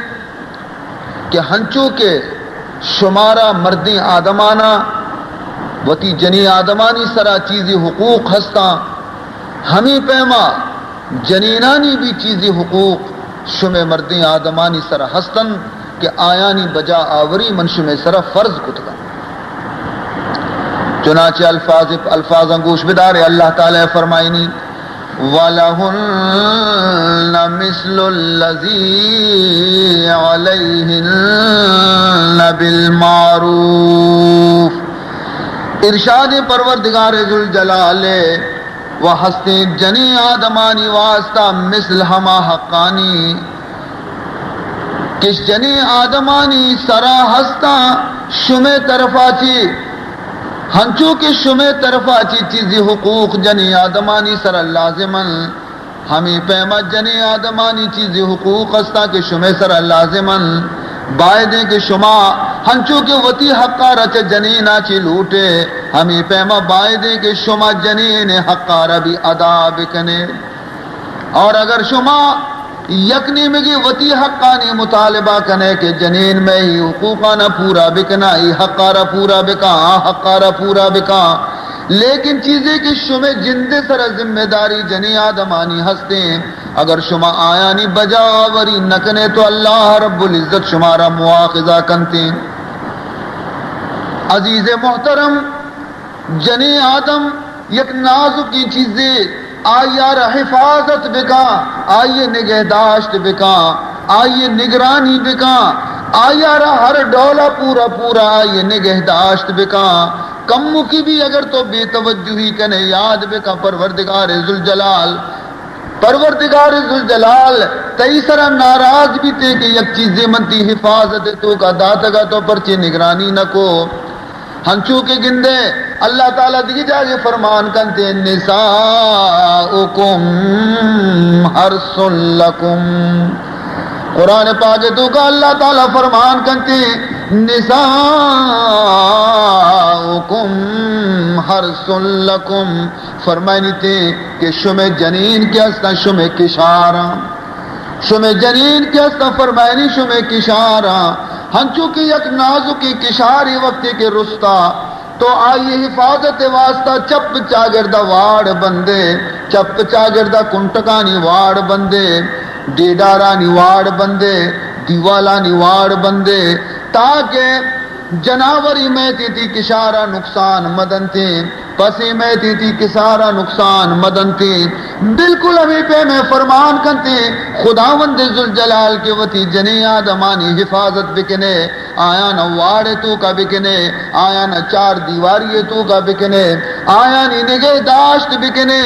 کہ ہنچو کہ شمارا مردیں آدماناں وتی جنیں آدمانی سرا چیزے حقوق ہستاں، ہمے پیما جنینانی بھی چیزے حقوق شمئے مردیں آدمانی سرا ہستن کہ آیانی بجا آوری من شمئے سرا فرض کتگا۔ چنانچہ الفاظ، الفاظاں گوش بدارے، اللہ تعالی فرمائنی، وَلَهُنَّ مِثْلُ الَّذِي عَلَيْهِنَّ بِالْمَعْرُوفِ۔ ارشاد پروردگار ذوالجلال ءِ و ہستیں جنیں آدمانی واسطہ مثل ہما حقانی کہ جنیں آدمانی سرا ہستاں شمئے طرفا چی، ہنچو کہ شمئے طرفا چی چیزی حقوق جنیں آدمانی سرا لازمن، ہمے پیما جنیں آدمانی چیزی حقوق ہستاں کہ شمئے سرا لازمن۔ بایدیں کہ شما ہنچو کہ وتی حقا را چہ جنینا چی لوٹے، ہمے پیما بایدیں کہ شما جنین حقا را بھی ادا بکنے۔ اور اگر شما یک نیمگی وتی حقانی مطالبہ کنے کہ جنین مئے ای حقوقانا پورا بکنا، ای حقا را پورا بکا، آ حقا را پورا بکا، لیکن چیزے کہ شمئے جندے سرا ذمہ داری جنیں آدمانی ہستیں، اگر شما آیانی بجا آوری نکنے تو اللہ رب العزت شمارا مواخذہ کنتیں۔ عزیز محترم، جنیں آدم یک نازکیں چیزے، آئی ءَ را حفاظت بکاں، آئی ءِ نگہداشت بکاں، آئی ءِ نگرانی بکاں، آئی ءَ را ہر ڈول ءَ پورا پورا آئی ءِ نگہداشت بکاں۔ کمکی بھی اگر تو بے توجہی کنے، یاد بکاں پروردگار ذوالجلال، پروردگار ذوالجلال تئی سرا ناراض بیتے کہ یک چیزے من تئی حفاظت ءِ توکا داتگا، تو پرچے نگرانی نہ کو؟ ہنچو کہ گندے اللہ تعالی دگہ جاگے فرمان کنتے، نساؤکم حرث لکم۔ قرآن پاک توکا اللہ تعالی فرمان کنتے، نساؤکم حرث لکم۔ فرمائنیتے کہ شمئے جنین کہ ہستاں شمئے کشاراں۔ شمئے جنین کہ ہستاں فرمائنی شمئے کشاراں۔ ہنچو کہ یک نازکیں کشارے وقتے کہ رستا تو آئی حفاظت واسطہ چپ چاگردا واڑ بندے، چپ چاگردا کنٹکانی واڑ بندے۔ ڈیڈارانی واڑ بندے، دیوالانی واڑ بندے، تاکہ جناوری میتی تی کشارا نقصان مدنتے، پسی میتی تی کشارا نقصان مدنتے۔ بالکل ہمیں پہ میں فرمان کنتے، خداوند ذوالجلال کے وتی جنی آدمانی حفاظت بکنے۔ آیانا واڑ توکا بکنے، آیانا چار دیواری توکا بکنے، آیانی نگہ داشت بکنے۔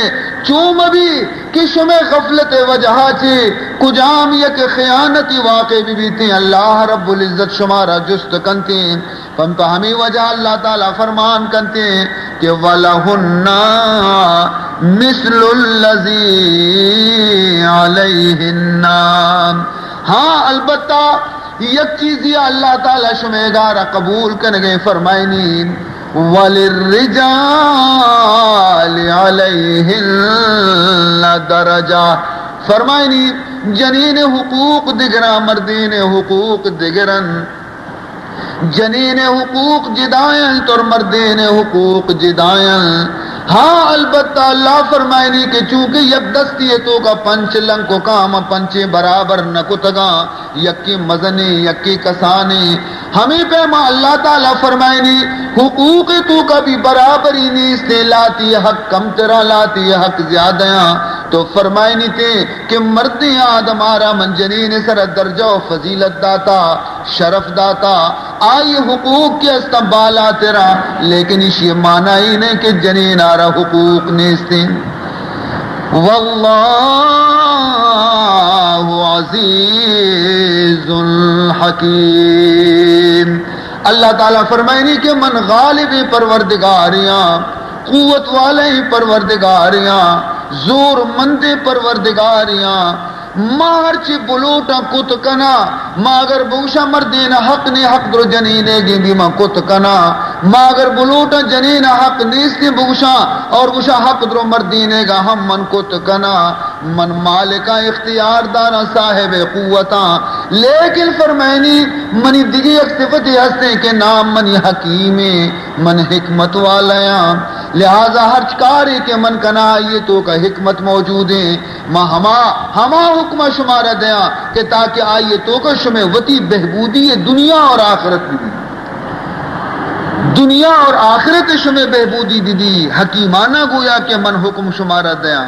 چو مبی کہ شمے غفلت وجہا چی کجام یک خیانتی واقع ببیتیں، اللہ رب العزت شمارا جست کنتیں۔ پم پہ ہمیں وجہ اللہ تعالی فرمان کنتیں کہ وَلَهُنَّ مِثْلُ الَّذِي عَلَيْهِنَّ۔ ہاں، البتہ یک چیزی اللہ تعالی شمے گارا قبول کنگے، فرمائنی، وَلِلرِّجَالِ عَلَيْهِنَّ دَرَجَةٌ۔ فرمائنی، جنین حقوق دگراں، مردین حقوق دگرن۔ جنین حقوق جدائیں اور مردین حقوق جدائیں۔ ہاں، البتہ اللہ فرمائنی کہ چونکہ یک دستی توکا پنچ لنک و کام پنچیں برابر نہ کتگاں، یکی مزنیں، یکی کسانیں۔ ہمیں پیما اللہ تعالی فرمائنی، حقوق توکا بھی برابری نیستیں، لاتی حق کمترا، لاتی حق زیادہ آں۔ تو فرمائنی تے کہ مردیں آدم آرا من جنین سر درجہ و فضیلت داتا، شرف داتا، آئی حقوق کے استم بالاترا، لیکن اسی معنی ہی نہیں کہ جنین آرا حقوق نیستیں۔ واللہ عزیز حکیم۔ اللہ تعالی فرمائنی کہ من غالب پروردگاریاں، قوت والے پروردگاریاں، زور مند پروردگاریاں۔ ما ہرچی بلوٹاں کت کناں، ما اگر بگوشاں مردین حق نے حق درو جنینے گی بھی ما کت کناں، ما اگر بلوٹاں جنین حق نیستی بگوشاں اور گوشاں حق درو مردینے گا ہم من کت کناں۔ من مالکاں، اختیار داراں، صاحب قوتاں، لیکن فرمائنی منی دیگی یک صفتی ہستیں کہ نام منی حکیمیں، من حکمت والایاں، لہذا ہرچ کاری کہ من کناں آئی توکا حکمت موجودیں۔ ما ہما، ہما حکم شمارا دیاں کہ تاکہ آئی توکا شمے وتی بہبودی دنیا اور آخرت بھی، دنیا اور آخرت شمے بہبودی بھی، بھی حکیمانہ گویا کہ من حکم شمارا دیاں۔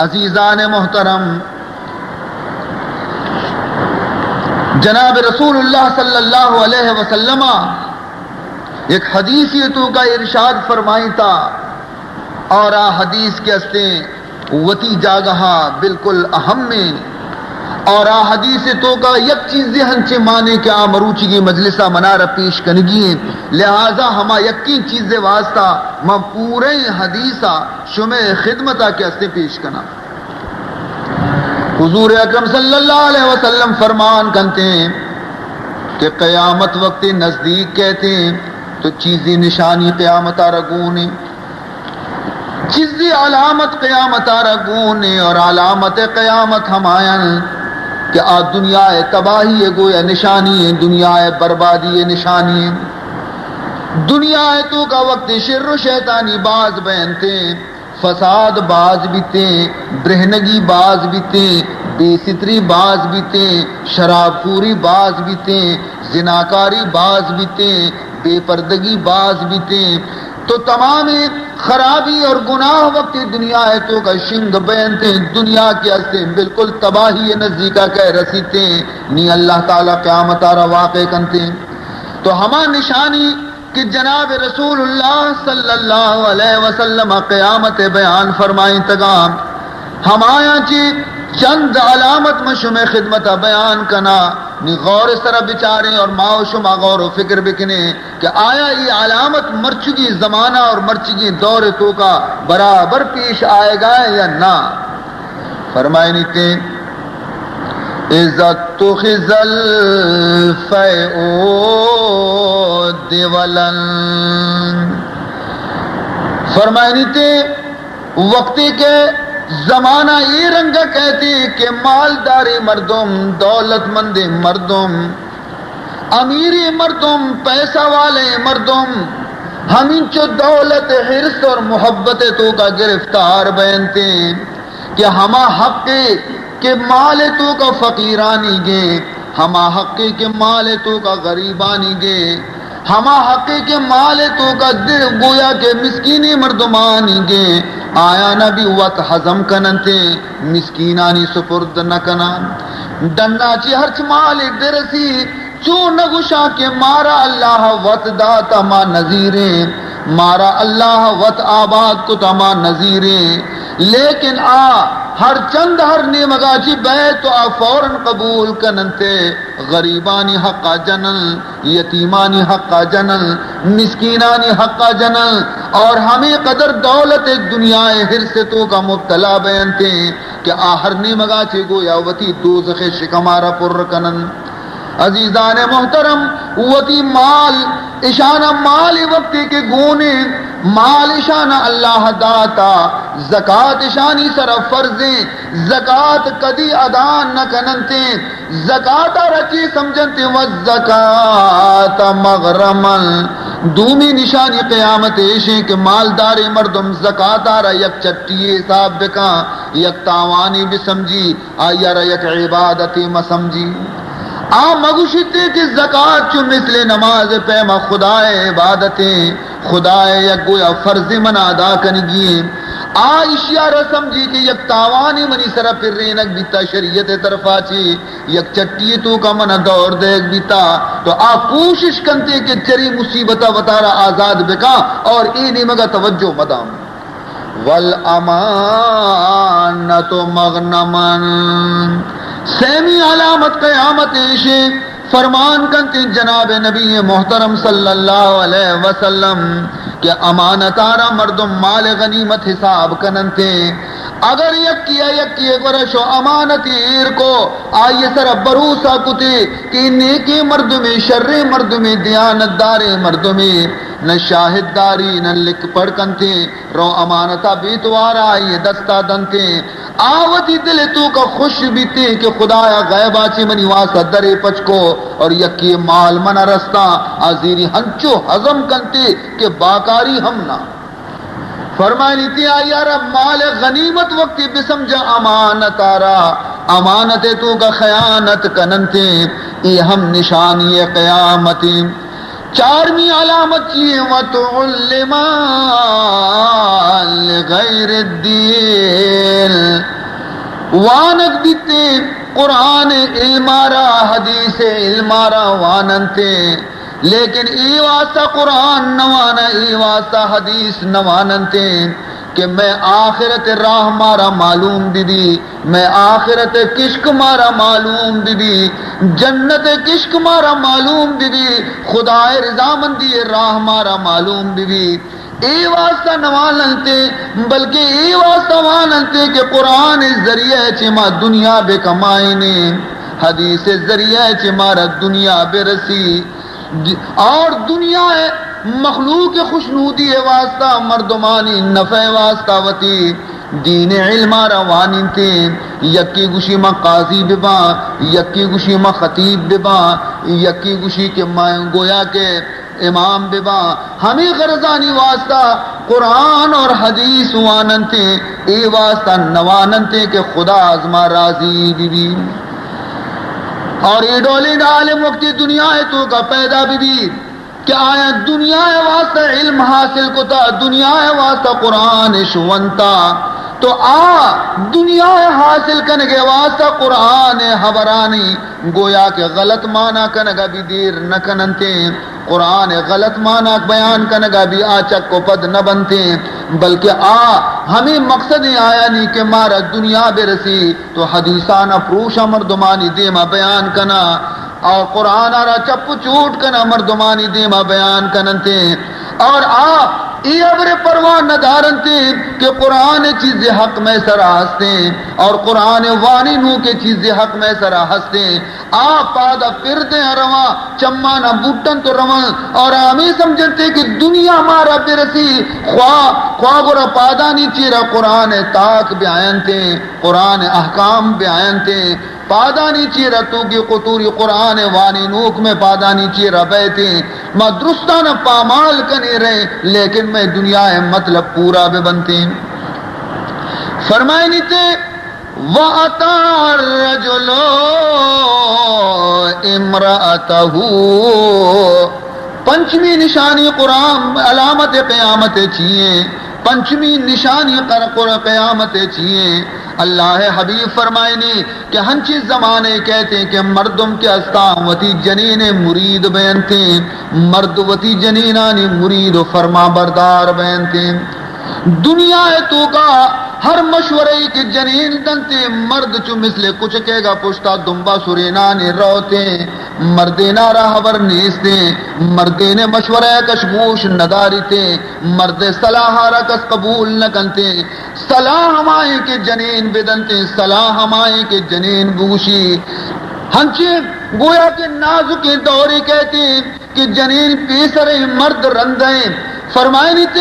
عزیزان محترم، جناب رسول اللہ صلی اللہ علیہ وسلم ایک حدیث توکا ارشاد فرمائیتا، اور آ حدیث کے استیں وتی جاگہا بالکل اہم ہیں۔ اور آ حدیث توکا یک چیزے ہنچے مانے کہ آ مروچی کی مجلسا منارا پیش کنگی ہیں، لہذا ہما یقین چیزے واسطہ من پورے حدیثا شمے خدمتا کے استے پیش کناں۔ حضور اکرم صلی اللہ علیہ وسلم فرمان کنتے ہیں کہ قیامت وقت نزدیک کہتے ہیں، تو چیزی نشانی قیامت آ رگونے، چیزی علامت قیامت آ رگونے، اور علامت قیامت ہمایاں کہ آ دنیا تباہی گویا نشانی ہیں، دنیا بربادی نشانی ہیں۔ دنیا توکا وقت شر و شیطانی باز بینتے، فساد باز بیتیں، برہنگی باز بیتیں، بے ستری باز بیتیں، شراب خوری باز بیتیں، زناکاری باز بیتیں، بے پردگی باز بیتیں۔ تو تمام خرابی اور گناہ وقت دنیا توکا شنگ بینتیں، دنیا کے استیں بالکل تباہی نزدیکا کہہ رسیتیں، نی اللہ تعالی قیامت آرا واقع کنتیں۔ تو ہما نشانی کہ جناب رسول اللہ صلی اللہ علیہ وسلم قیامت بیان فرمائیں تگا، ہمایاں چی چند علامت من شمے خدمت بیان کنا، نی غور سر بچاریں اور ما و شما غور و فکر بکنیں کہ آیا ای علامت مرچگی زمانہ اور مرچگی دور توکا برابر پیش آئے گا یا نہ۔ فرمائنی تے، اذا اتخذ الفیء دولا۔ فرمائنی تے، وقتی کہ زمانہ اے رنگ کہتے کہ مالداری مردم، دولت مند مردم، امیری مردم، پیسہ والے مردم، ہمینچو دولت، حرص اور محبت توکا گرفتار بینتے کہ ہما حق کہ مال ءِ توکا فقیرانی گے، ہما حقے کہ مال ءِ توکا غریبانی گے، ہما حقے کہ مال ءِ توکا دے گویا کہ مسکینیں مردمانی گے، آیانا بھی وت ہضم کننتے، مسکینانی سپرد نہ کناں۔ ڈنا چی ہرچ مالے برسی، چو نہ گوشاں کہ مارا اللہ وت داتا ما نذیریں، مارا اللہ وت آباد کتا ما نذیریں، لیکن آ ہر چند ہر نیمگا چی بیت تو آ فوراً قبول کننتے، غریبانی حقا جنن، یتیمانی حقا جنن، مسکینانی حقا جنن، اور ہمیں قدر دولت دنیا حرص توکا مبتلا بینتے کہ آ ہر نیمگا چی گویا وتی دوزخ شکمارا پر کنن۔ عزیزان محترم، وتی مال، اشانا مال وقتی کہ گونے، مال اشانا اللہ داتا، زکات اشانی سر فرضیں، زکات کدی ادا نہ کننتے، زکات رچی سمجھنتے، و زکات مغرمن۔ دومی نشانی قیامت ایشیں کہ مالداریں مردم زکات را یک چٹی حساب بکاں، یک تاوانی بسمجھی، آئی ء را یک عبادتے مہ سمجھی۔ آ مہ گوشیت کہ زکات چو مثل نماز ء پیما خدا ء عبادتیں، خدا ء یک گویا فرض من ادا کنگی ایں۔ آ ایشی ء را سمجھی کہ یک تاوانے منی سرا پرینگ بیتا شریعت ء طرفا چی، یک چٹی ء توکا من دور دیگ بیتا، تو آ کوشش کنتے کہ چری مصیبت ء وتارا آزاد بکا اور اے نیمگا توجہ مدام۔ والامانۃ مغنما۔ سیمی علامت قیامت ایشیں، فرمان کنتے جناب نبی محترم صلی اللہ علیہ وسلم کہ امانتارا مردم مال غنیمت حساب کننتے۔ اگر یکی ء یکی ء گورا شو امانتی ایر کو، آئی سر بھروسہ کتے کہ نیکیں مردمے، شریں مردمے، دیانتداریں مردمے، نہ شاہد داری، نہ لکھ پڑھ کنتے، رو امانتا بیت وارا آئی دستا دنتے۔ آ وتی دل توکا خوش بیتے کہ خدایا غیبا چی منی واسطہ درے پچ کو اور یکی مال منا رستا، آ زیری ہنچو ہضم کنتے کہ باکاری ہم نہ۔ فرمائنی تی آئی را مال غنیمت وقتی بسمجھا امانت آرا، امانت توکا خیانت کننتے، اے ہم نشانی قیامتیں۔ چارمی علامت چی ایں؟ وتعلم لغیر الدین۔ وانگ بیتے قرآن علمارا، حدیث علمارا واننتے، لیکن اے واسطہ قرآن نہ وانا، اے واسطہ حدیث نہ واننتے کہ مئے آخرت راہ مارا معلوم بی بی۔ مئے آخرت کشک مارا معلوم بی بی، جنت کشک مارا معلوم بی بی، خدائے رضامندی راہ مارا معلوم بی بی۔ اے واسطہ نہ واننتے، بلکہ اے واسطہ واننتے کہ قرآن ذریعہ چہ ما دنیا بہ کمائینے، حدیث ذریعہ چہ مارا دنیا بہ رسی۔ اور دنیا ء مخلوق خوشنودی ء واسطہ، مردمانی نفع ء واسطہ وتی دین علم ء را وانینتے۔ یکی گوشی من قاضی بباں، یکی گوشی من خطیب بباں، یکی گوشی کہ من گویا کہ امام بباں۔ ہمیں غرضانی واسطہ قرآن اور حدیث واننتے، اے واسطہ نواننتے کہ خدا از ما راضی بی بی۔ اور اے ڈولیں عالم وقتی دنیا ء توکا پیدا بی بی کہ آیا دنیا ء واسطہ علم حاصل کتا، دنیا ء واسطہ قرآن شونتا، تو آ دنیا ء حاصل کنگ ء واسطہ قرآن ء حبرانی گویا کہ غلط معنی کنگ ء بھی دیر نہ کننتے۔ قرآن ء غلط معنی بیان کنگ ء بھی آ چک و پد نہ بنتے، بلکہ آ ہمیں مقصد آیا نی کہ مارا دنیا برسی۔ تو حدیثانا پروشا مردمانی دیما بیان کنا، اور قرآن را چپ و چوٹ کنا مردمانی دیما بیان کننتے، اور آ اے ابر پرواہ نہ دارنتے کہ قرآن چیز حق میں سرا ہستے، اور قرآن وانی نو کے چیز حق میں سرا ہستے۔ آ پادا پردے رواں، چمانا بوٹن تو رواں، اور ہمیں سمجھنتے کہ دنیا مارا برسی، خواہ، خواہ گرا پادانی چیرا قرآن تاک بیاینتے۔ قرآن احکام بیانتے، پادانی چیرا توگی قطوری قرآن وانی نوک میں پادانی چیرا بیتے، ما درستانا پامال کنے رہے، لیکن میں دنیا ہے مطلب پورا بہ بنتے۔ فرمائنی تے، وأطاع الرجل امرأته۔ پنچمی نشانی قرآن، علامت قیامت چیئے؟ پنچمی نشانی قر-، قر-، قیامت چیئے؟ اللہ حبیب فرمائنی کہ ہنچی زمانے کئیت کہ مردم کہ استاں وتی جنین مرید بینت، مرد وتی جنینانی مرید و فرما بردار بینت۔ دنیا ء توکا ہر مشورہ ای کہ جنین دنت، مرد چو مثل کچکے گا پشتا دمبا سرینانی روت، مردینا را خبر نیست، مردین مشورہ کش گوش نداریت، مرد صلاح را کس قبول نکنت۔ صلاح ہمائیں کہ جنین بدنت، صلاح ہمائیں کہ جنین بگوشی۔ ہنچیں گویا کہ نازکیں دورے کئیت کہ جنین پیسریں، مرد رندیں۔ فرمائنیت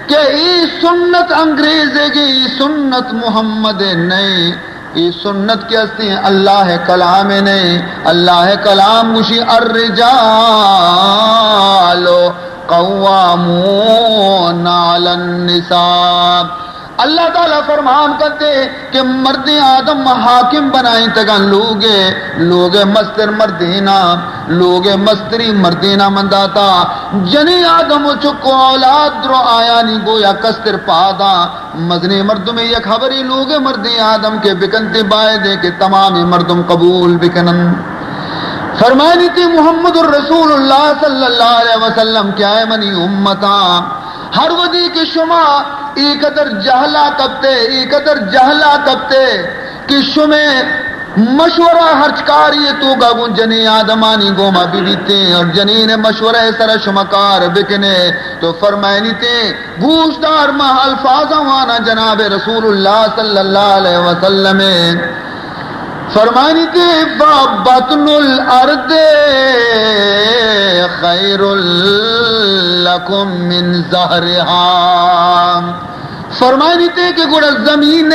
کہ ای سنت انگریزے گی، ای سنت محمد نئے، ای سنت کہ استیں اللہ کلام نئے۔ اللہ کلام گوشی، الرجال قوامون علی النساء۔ اللہ تعالی فرمان کرتے کہ مردین آدم حاکم بنائیں تگن لوگے، لوگے مستر مردینا، لوگے مستری مردینا من داتا۔ جنی آدم و چکو اولاد درو آیانی گویا کستر پادا۔ مزنی مردم یک خبری لوگے مردین آدم کے بکنتے بایدے کہ تمام مردم قبول بکنن۔ فرمانی تی محمد الرسول اللہ صلی اللہ علیہ وسلم کیا ہے منی امتا۔ ہر ودی کہ شما ای قدر جہلا کپتے، ای قدر جہلا کپتے کہ شمے مشورہ ہرچ کاری توکا گوں جنین آدمانی گوما ببیتے اور جنین مشورہ سر شما کار بکنے۔ تو فرمائنیتے، گوشدار، ما الفاظ وانا جناب رسول اللہ صلی اللہ علیہ وسلم۔ فرمائنیتے، فبطن الارض خیر لکم من ظہرها۔ فرمائنیتے کہ گڑا زمین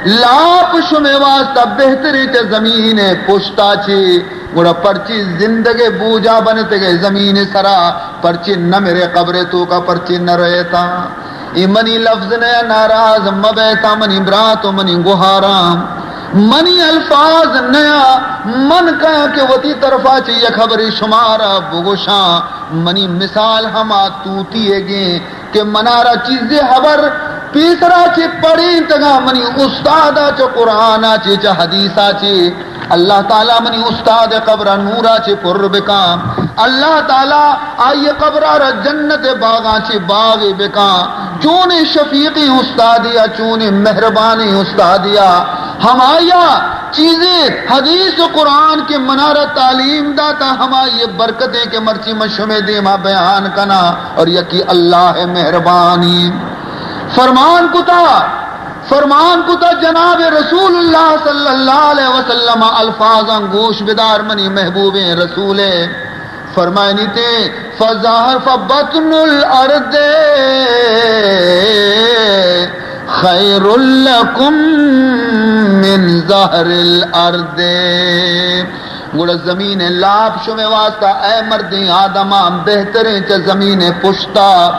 لاپ شمے واسطہ بہتریں چہ زمین پشتا چی۔ گڑا پرچی زندگے بوجا بنتگے زمین سرا، پرچی نہ مرے قبر توکا، پرچی نہ رہتا۔ اے منی لفظ نیا، ناراض مبیتا منی برات و منی گوہاراں۔ منی الفاظ نیا، من کہاں کہ وتی طرفا چہ یک خبری شمارا بگوشاں۔ منی مثال ہما توتی گیں کہ منارا چیزے خبر پیسرا چہ پڑینتگا، منی استادا چہ قرآنا چہ، چہ حدیثا چہ۔ اللہ تعالی منی استاد قبر نورا چہ پر بکاں۔ اللہ تعالی آئی قبرا را جنت باغاں چہ باغ بکاں۔ چونیں شفیقیں استادیا، چونیں مہربانیں استادیا۔ ہمایا چیزے حدیث و قرآن کہ منارا تعلیم داتا، ہمائی برکتیں کہ مرچی من شمے دیما بیان کناں۔ اور یکی اللہ مہربانی فرمان کتا، فرمان کتا جناب رسول اللہ صلی اللہ علیہ وسلم، الفاظاں گوش بدار منی محبوبیں رسولے۔ فرمائنیتے، فظہر فبطن الارض خیر لکم من ظہر الارض۔ گڑا زمین لاپ شمے واسطہ، اے مردین آدمان، بہتریں چہ زمین پشتا۔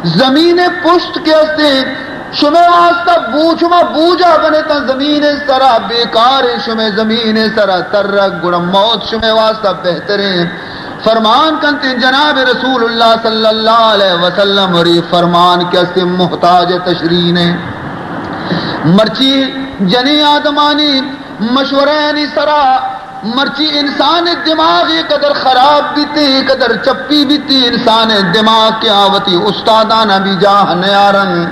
زمین پشت کہ استیں، شمے واسطہ بو-، شما بوجا بنے تاں زمین سرا بیکاریں، شمے زمین سرا ترک، گڑا موت شمے واسطہ بہتریں۔ فرمان کنتے جناب رسول اللہ صلی اللہ علیہ وسلم، اور یہ فرمان کہ استیں محتاج تشریح نے۔ مرچی جنین آدمانی مشورہانی سرا مرچی انسان دماغ اے قدر خراب بیتے، اے قدر چپی بیتے، انسان دماغ کہ آ وتی استادانا بھی جاہ نیارن،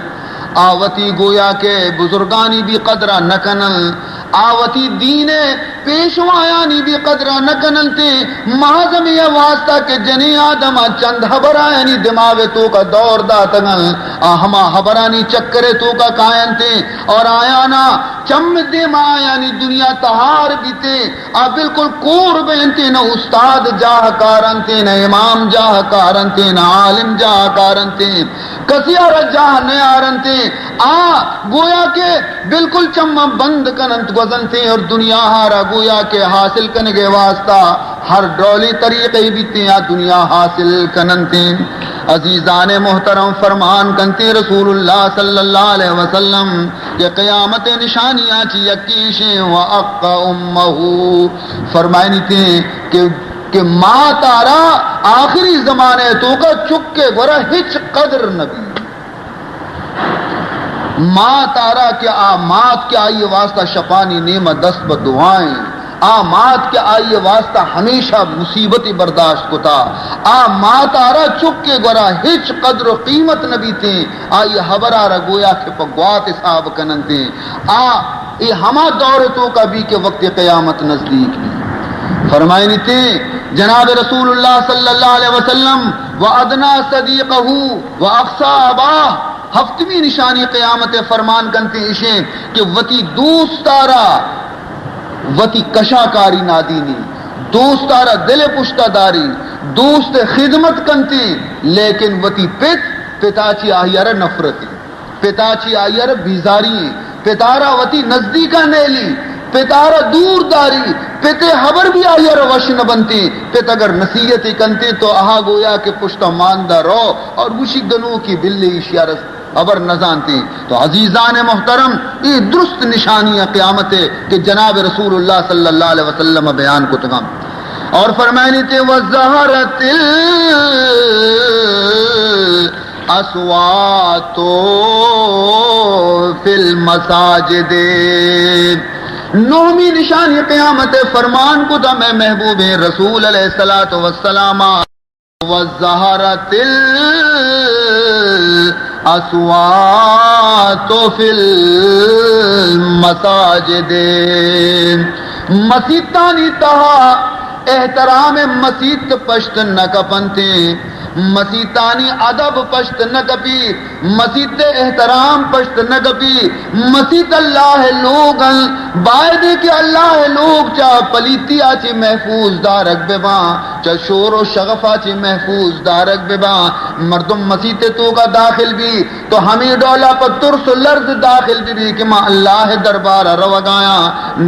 آ وتی گویا کہ بزرگانی بھی قدرا نکنن، آ وتی دین پیشوایانی بھی قدرا نکننتے۔ محض ہمے واسطہ کہ جنین آدما چند خبر آیانی دماغ توکا دور داتگن، آ ہما خبرانی چکر توکا کاینتے اور آیانا چم دیما آیانی دنیا تہار بیتے۔ آ بالکل کور بینتے، نہ استاد جاہ کارنتے، نہ امام جاہ کارنتے، نہ عالم جاہ کارنتے، کسی آرا جاہ نیارنتے۔ آ گویا کہ بالکل چماں بند کننت گوزنتے اور دنیا ہارا گویا کہ حاصل کنگے واسطہ ہر ڈولی طریقے بیتے آ دنیا حاصل کننتے۔ عزیزان محترم، فرمان کنتے رسول اللہ صلی اللہ علیہ وسلم کہ قیامت نشانیاں چی یکیشیں و اق امہ، فرمائنی تے کہ، کہ مات آرا آخری زمانے توکا چکے گورا ہچ قدر نبی۔ مات آرا کہ آ مات کہ آئی واسطہ شپانی نیمہ دست بہ دعائیں، آ مات کہ آئی واسطہ ہمیشہ مصیبتی برداشت کتا، آ مات آرا چکے گورا ہچ قدر و قیمت نہ بیتیں، آئی حبر آرا گویا کہ پہ گوات حساب کننتیں۔ آ اے ہما دور توکا بی کہ وقت قیامت نزدیک بی۔ فرمائنی تے جناب رسول اللہ صلی اللہ علیہ وسلم، و ادنا صدیقہ و اقصا اباہ، ہفتمی نشانی قیامت فرمان کنتے اشیں کہ وتی دوستارا وتی کشاکاری نادینی، دوستارا دل پشتا داری، دوست خدمت کنتے، لیکن وتی پت، پتا چی آہیارا نفرتی، پتا چی آہیارا بیزاری، پتارا وتی نزدیکا نیلی، پتارا دور داری، پتے حبر بھی آہیارا وش نہ بنتے، پت اگر نصیحت کنتے تو آہا گویا کہ پشتا ماندا رو اور گوشی گنوکی بلے ایشیارا حبر نزانتے۔ تو عزیزان محترم، اے درست نشانی قیامت ہے کہ جناب رسول اللہ صلی اللہ علیہ وسلم بیان کتگا۔ اور فرمائنی تے، وظہرت الاصوات فی المساجد۔ نہمی نشانی قیامت فرمان کتا مئے محبوب رسول علیہ الصلوۃ والسلام۔ وظہرت الاصوات فی المساجد۔ مسیتانی تہا احترام مسیت پشت نہ کپنتے، مسیتانی ادب پشت نہ کپی، مسیت احترام پشت نہ کپی۔ مسیت اللہ لوگ انت، بایدے کہ اللہ لوگ چا پلیتی آ چی محفوظ دارگ بباں، چہ شور و شغفا چی محفوظ دارگ بباں۔ مردم مسیت توکا داخل بی تو ہمے ڈولا پہ ترس و لرز داخل بی بی کہ ما اللہ دربارا روگایاں،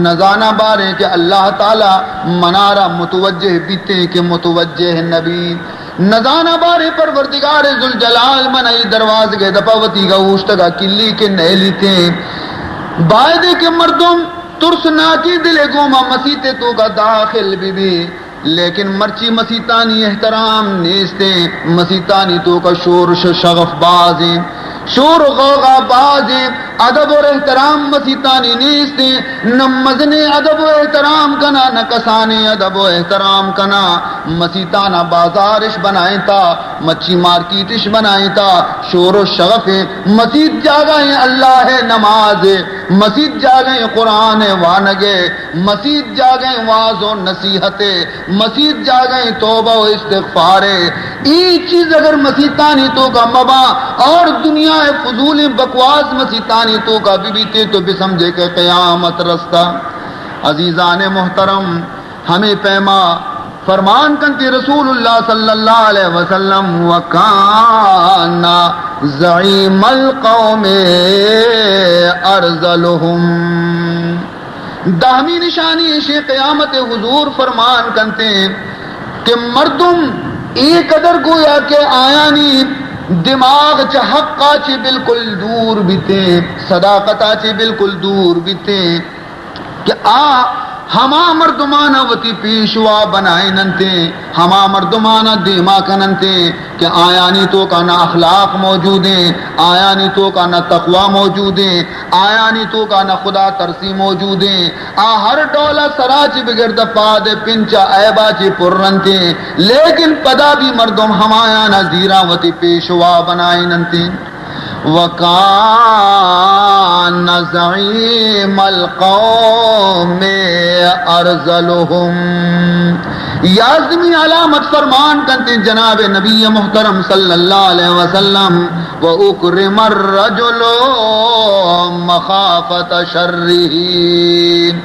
نزاناں باریں کہ اللہ تعالی منارا متوجہ بیتیں کہ متوجہ نبی، نزاناں باریں پروردگار ذوالجلال من ای دروازگے دپا وتیگا اوشتگا کلی کہ نیلیتیں۔ بایدے کہ مردم ترسناکی دلے گوما مسیت توکا داخل بی بی۔ لیکن مرچی مسیتانی احترام نیستیں، مسیتانی توکا شور و شغف بازیں، شور و غوغا بازیں، ادب اور احترام مسیتانی نیستیں، نہ مزنیں ادب و احترام کنا، نہ کسانیں ادب و احترام کنا۔ مسیتانا بازارش بنائینتا، مچی مارکیٹش بنائینتا، شور و شغفیں۔ مسیت جاگہیں اللہ نماز، مسیت جاگہیں قرآن وانگے، مسیت جاگہیں واز و نصیحت، مسیت جاگہیں توبہ و استغفار۔ ای چیز اگر مسیتانی توکا مباں اور دنیا فضول بکواس مسیتانی توکا ببیتے تو بسمجھے کہ قیامت رستا۔ عزیزان محترم، ہمے پیما فرمان کنتی رسول اللہ صلی اللہ علیہ وسلم، وکان زعیم القوم ارذلهم۔ دہمی نشانی ایشی قیامت، حضور فرمان کنتے کہ مردم اے قدر گویا کہ آیانی دماغ چہ حقا چی بالکل دور بیتے، صداقتا چی بالکل دور بیتے کہ آ ہما مردمانا وتی پیشوا بنائیننتے، ہما مردمانا دیما کننتے کہ آیانی توکا نہ اخلاق موجودیں، آیانی توکا نہ تقوی موجودیں، آیانی توکا نہ خدا ترسی موجودیں۔ آ ہر ڈولا سرا چی بگر دپ پاد پنچا عیبا چی پرنتے، لیکن پدا بھی مردم ہمایانا زیراں وتی پیشوا بنائیننتے۔ وکان زعیم القوم ارذلهم۔ یازدمی علامت فرمان کنتے جناب نبی محترم صلی اللہ علیہ وسلم، و اکرم الرجل مخافة شره۔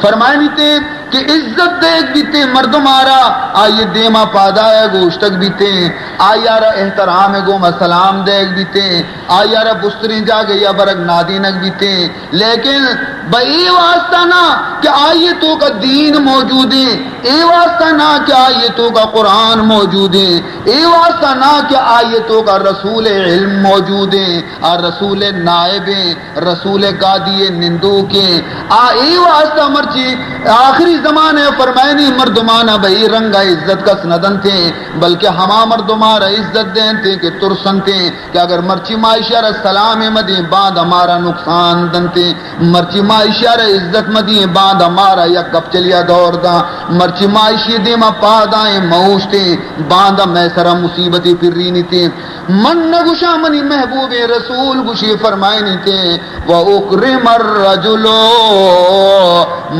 فرمائنیتے کہ عزت دیگ بیتے مردم آرا، آئی دیما پادایگ اوشتگ بیتے، آئی آرا احترام گوما سلام دیگ بیتے، آئی آرا بستریں جاگہ یا برگ نادینگ بیتے، لیکن بہ اے واسطہ نہ کہ آئی توکا دین موجود ایں، اے واسطہ نہ کہ آئی توکا قرآن موجود ایں، اے واسطہ نہ کہ آئی توکا رسول علم موجود ایں، آ رسول نائب ایں، رسول گادی نندوک ایں۔ آ اے واسطہ مرچی آخری زمانے فرمائنی مردمانا بہ اے رنگا عزت کس نہ دنتیں، بلکہ ہما مردمارا عزت دینتیں کہ ترسنتیں۔ کہ اگر مرچی ما ایشی ء را سلامے مدیں، باندا مارا نقصان دنتیں، مرچی ما ایشی ء را عزت مدیں، باندا مارا یک گپچلیا دور داں، مرچی ما ایشی دیما پادائیں موشتیں، باندا مئے سرا مصیبتے پرینیتیں۔ من نہ گوشاں، منی محبوبیں رسول گوشی، فرمائنیتیں، و اکرم الرجل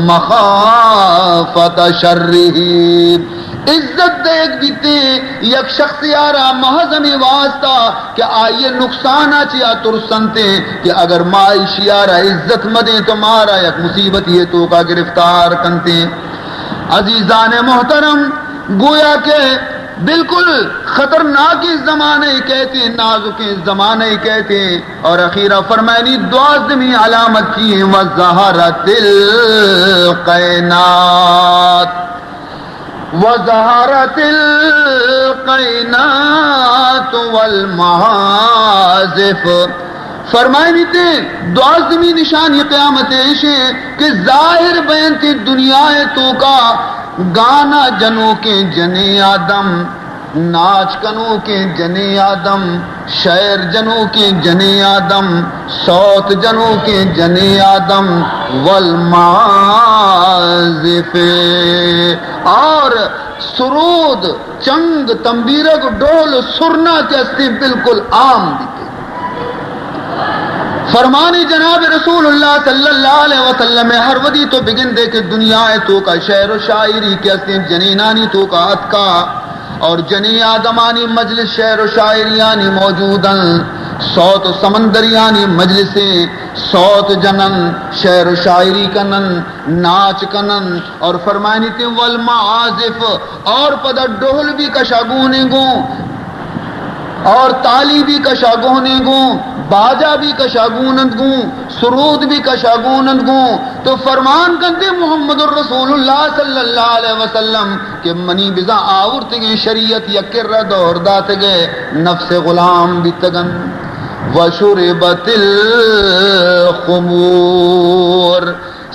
مخافت شرہ۔ عزت دیگ بیتیں یک شخصے ء را محض ہمے واسطہ کہ آئی ء نقصان ء چیا ترسنتیں کہ اگر ما ایشی ء را عزت مدیں تو مارا یک مصیبتی ء توکا گرفتار کنتیں۔ عزیزان محترم، گویا کہ بالکل خطرناکیں زمانہ کہتیں، نازکیں زمانہ کہتیں، اور اخیرا فرمائنی دوازدہمی علامت کی ہیں، وظہرت القینات۔ وظہرت القینات والمعازف۔ فرمائنیتیں، دوازدہمی نشانی قیامت ایشیں کہ ظاہر بینتیں دنیا توکا گانا جنوکیں جنیں آدم، ناچ کنوکیں جنیں آدم، شعر جنوکیں جنیں آدم، سوت جنوکیں جنیں آدم، والمعازف، اور سرود، چنگ، تمبیرگ، ڈول، سرنا کہ استیں بالکل عام بیتے۔ فرمانی جناب رسول اللہ صلی اللہ علیہ وسلم، ہر ودی تو بگندے کہ دنیا توکا شعر و شاعری کہ استیں جنینانی توکا اتکا، اور جنیں آدمانی مجلس شعر و شاعریانی موجودن، سوت و سمندریانی مجلسیں، سوت جنن، شعر و شاعری کنن، ناچ کنن، اور فرمائنیتیں والمعازف، اور پدا ڈہل بھی کشا گونیں گوں، اور تالی بھی کشا گونیں گوں، باجا بھی کشا گونند گوں، سرود بھی کشا گونند گوں۔ تو فرمان کنتے محمد الرسول اللہ صلی اللہ علیہ وسلم کہ منی بزاں آورتگیں شریعت یک کرا دور داتگے، نفس غلام بیتگن۔ وشربت الخمور۔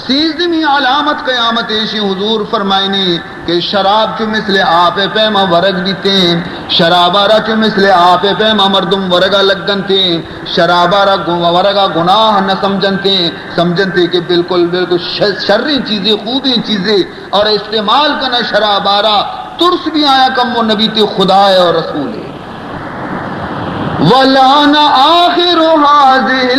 سیزدہمی علامت قیامت ایشی، حضور فرمائنی کہ شراب چو مثل آپ پیما ورگ بیتیں، شرابارا چو مثل آپ پیما مردم ورگا لگنتیں، شرابارا گو-، ورگا گناہ نہ سمجھنتیں، سمجھنتیں کہ بالکل، بالکل ش-، شریں چیزیں، خوبیں چیزیں، اور استعمال کنا شرابارا، ترس بھی آیا کم و نبیتے خدا ہے اور رسول ہے۔ ولعن آخر هذه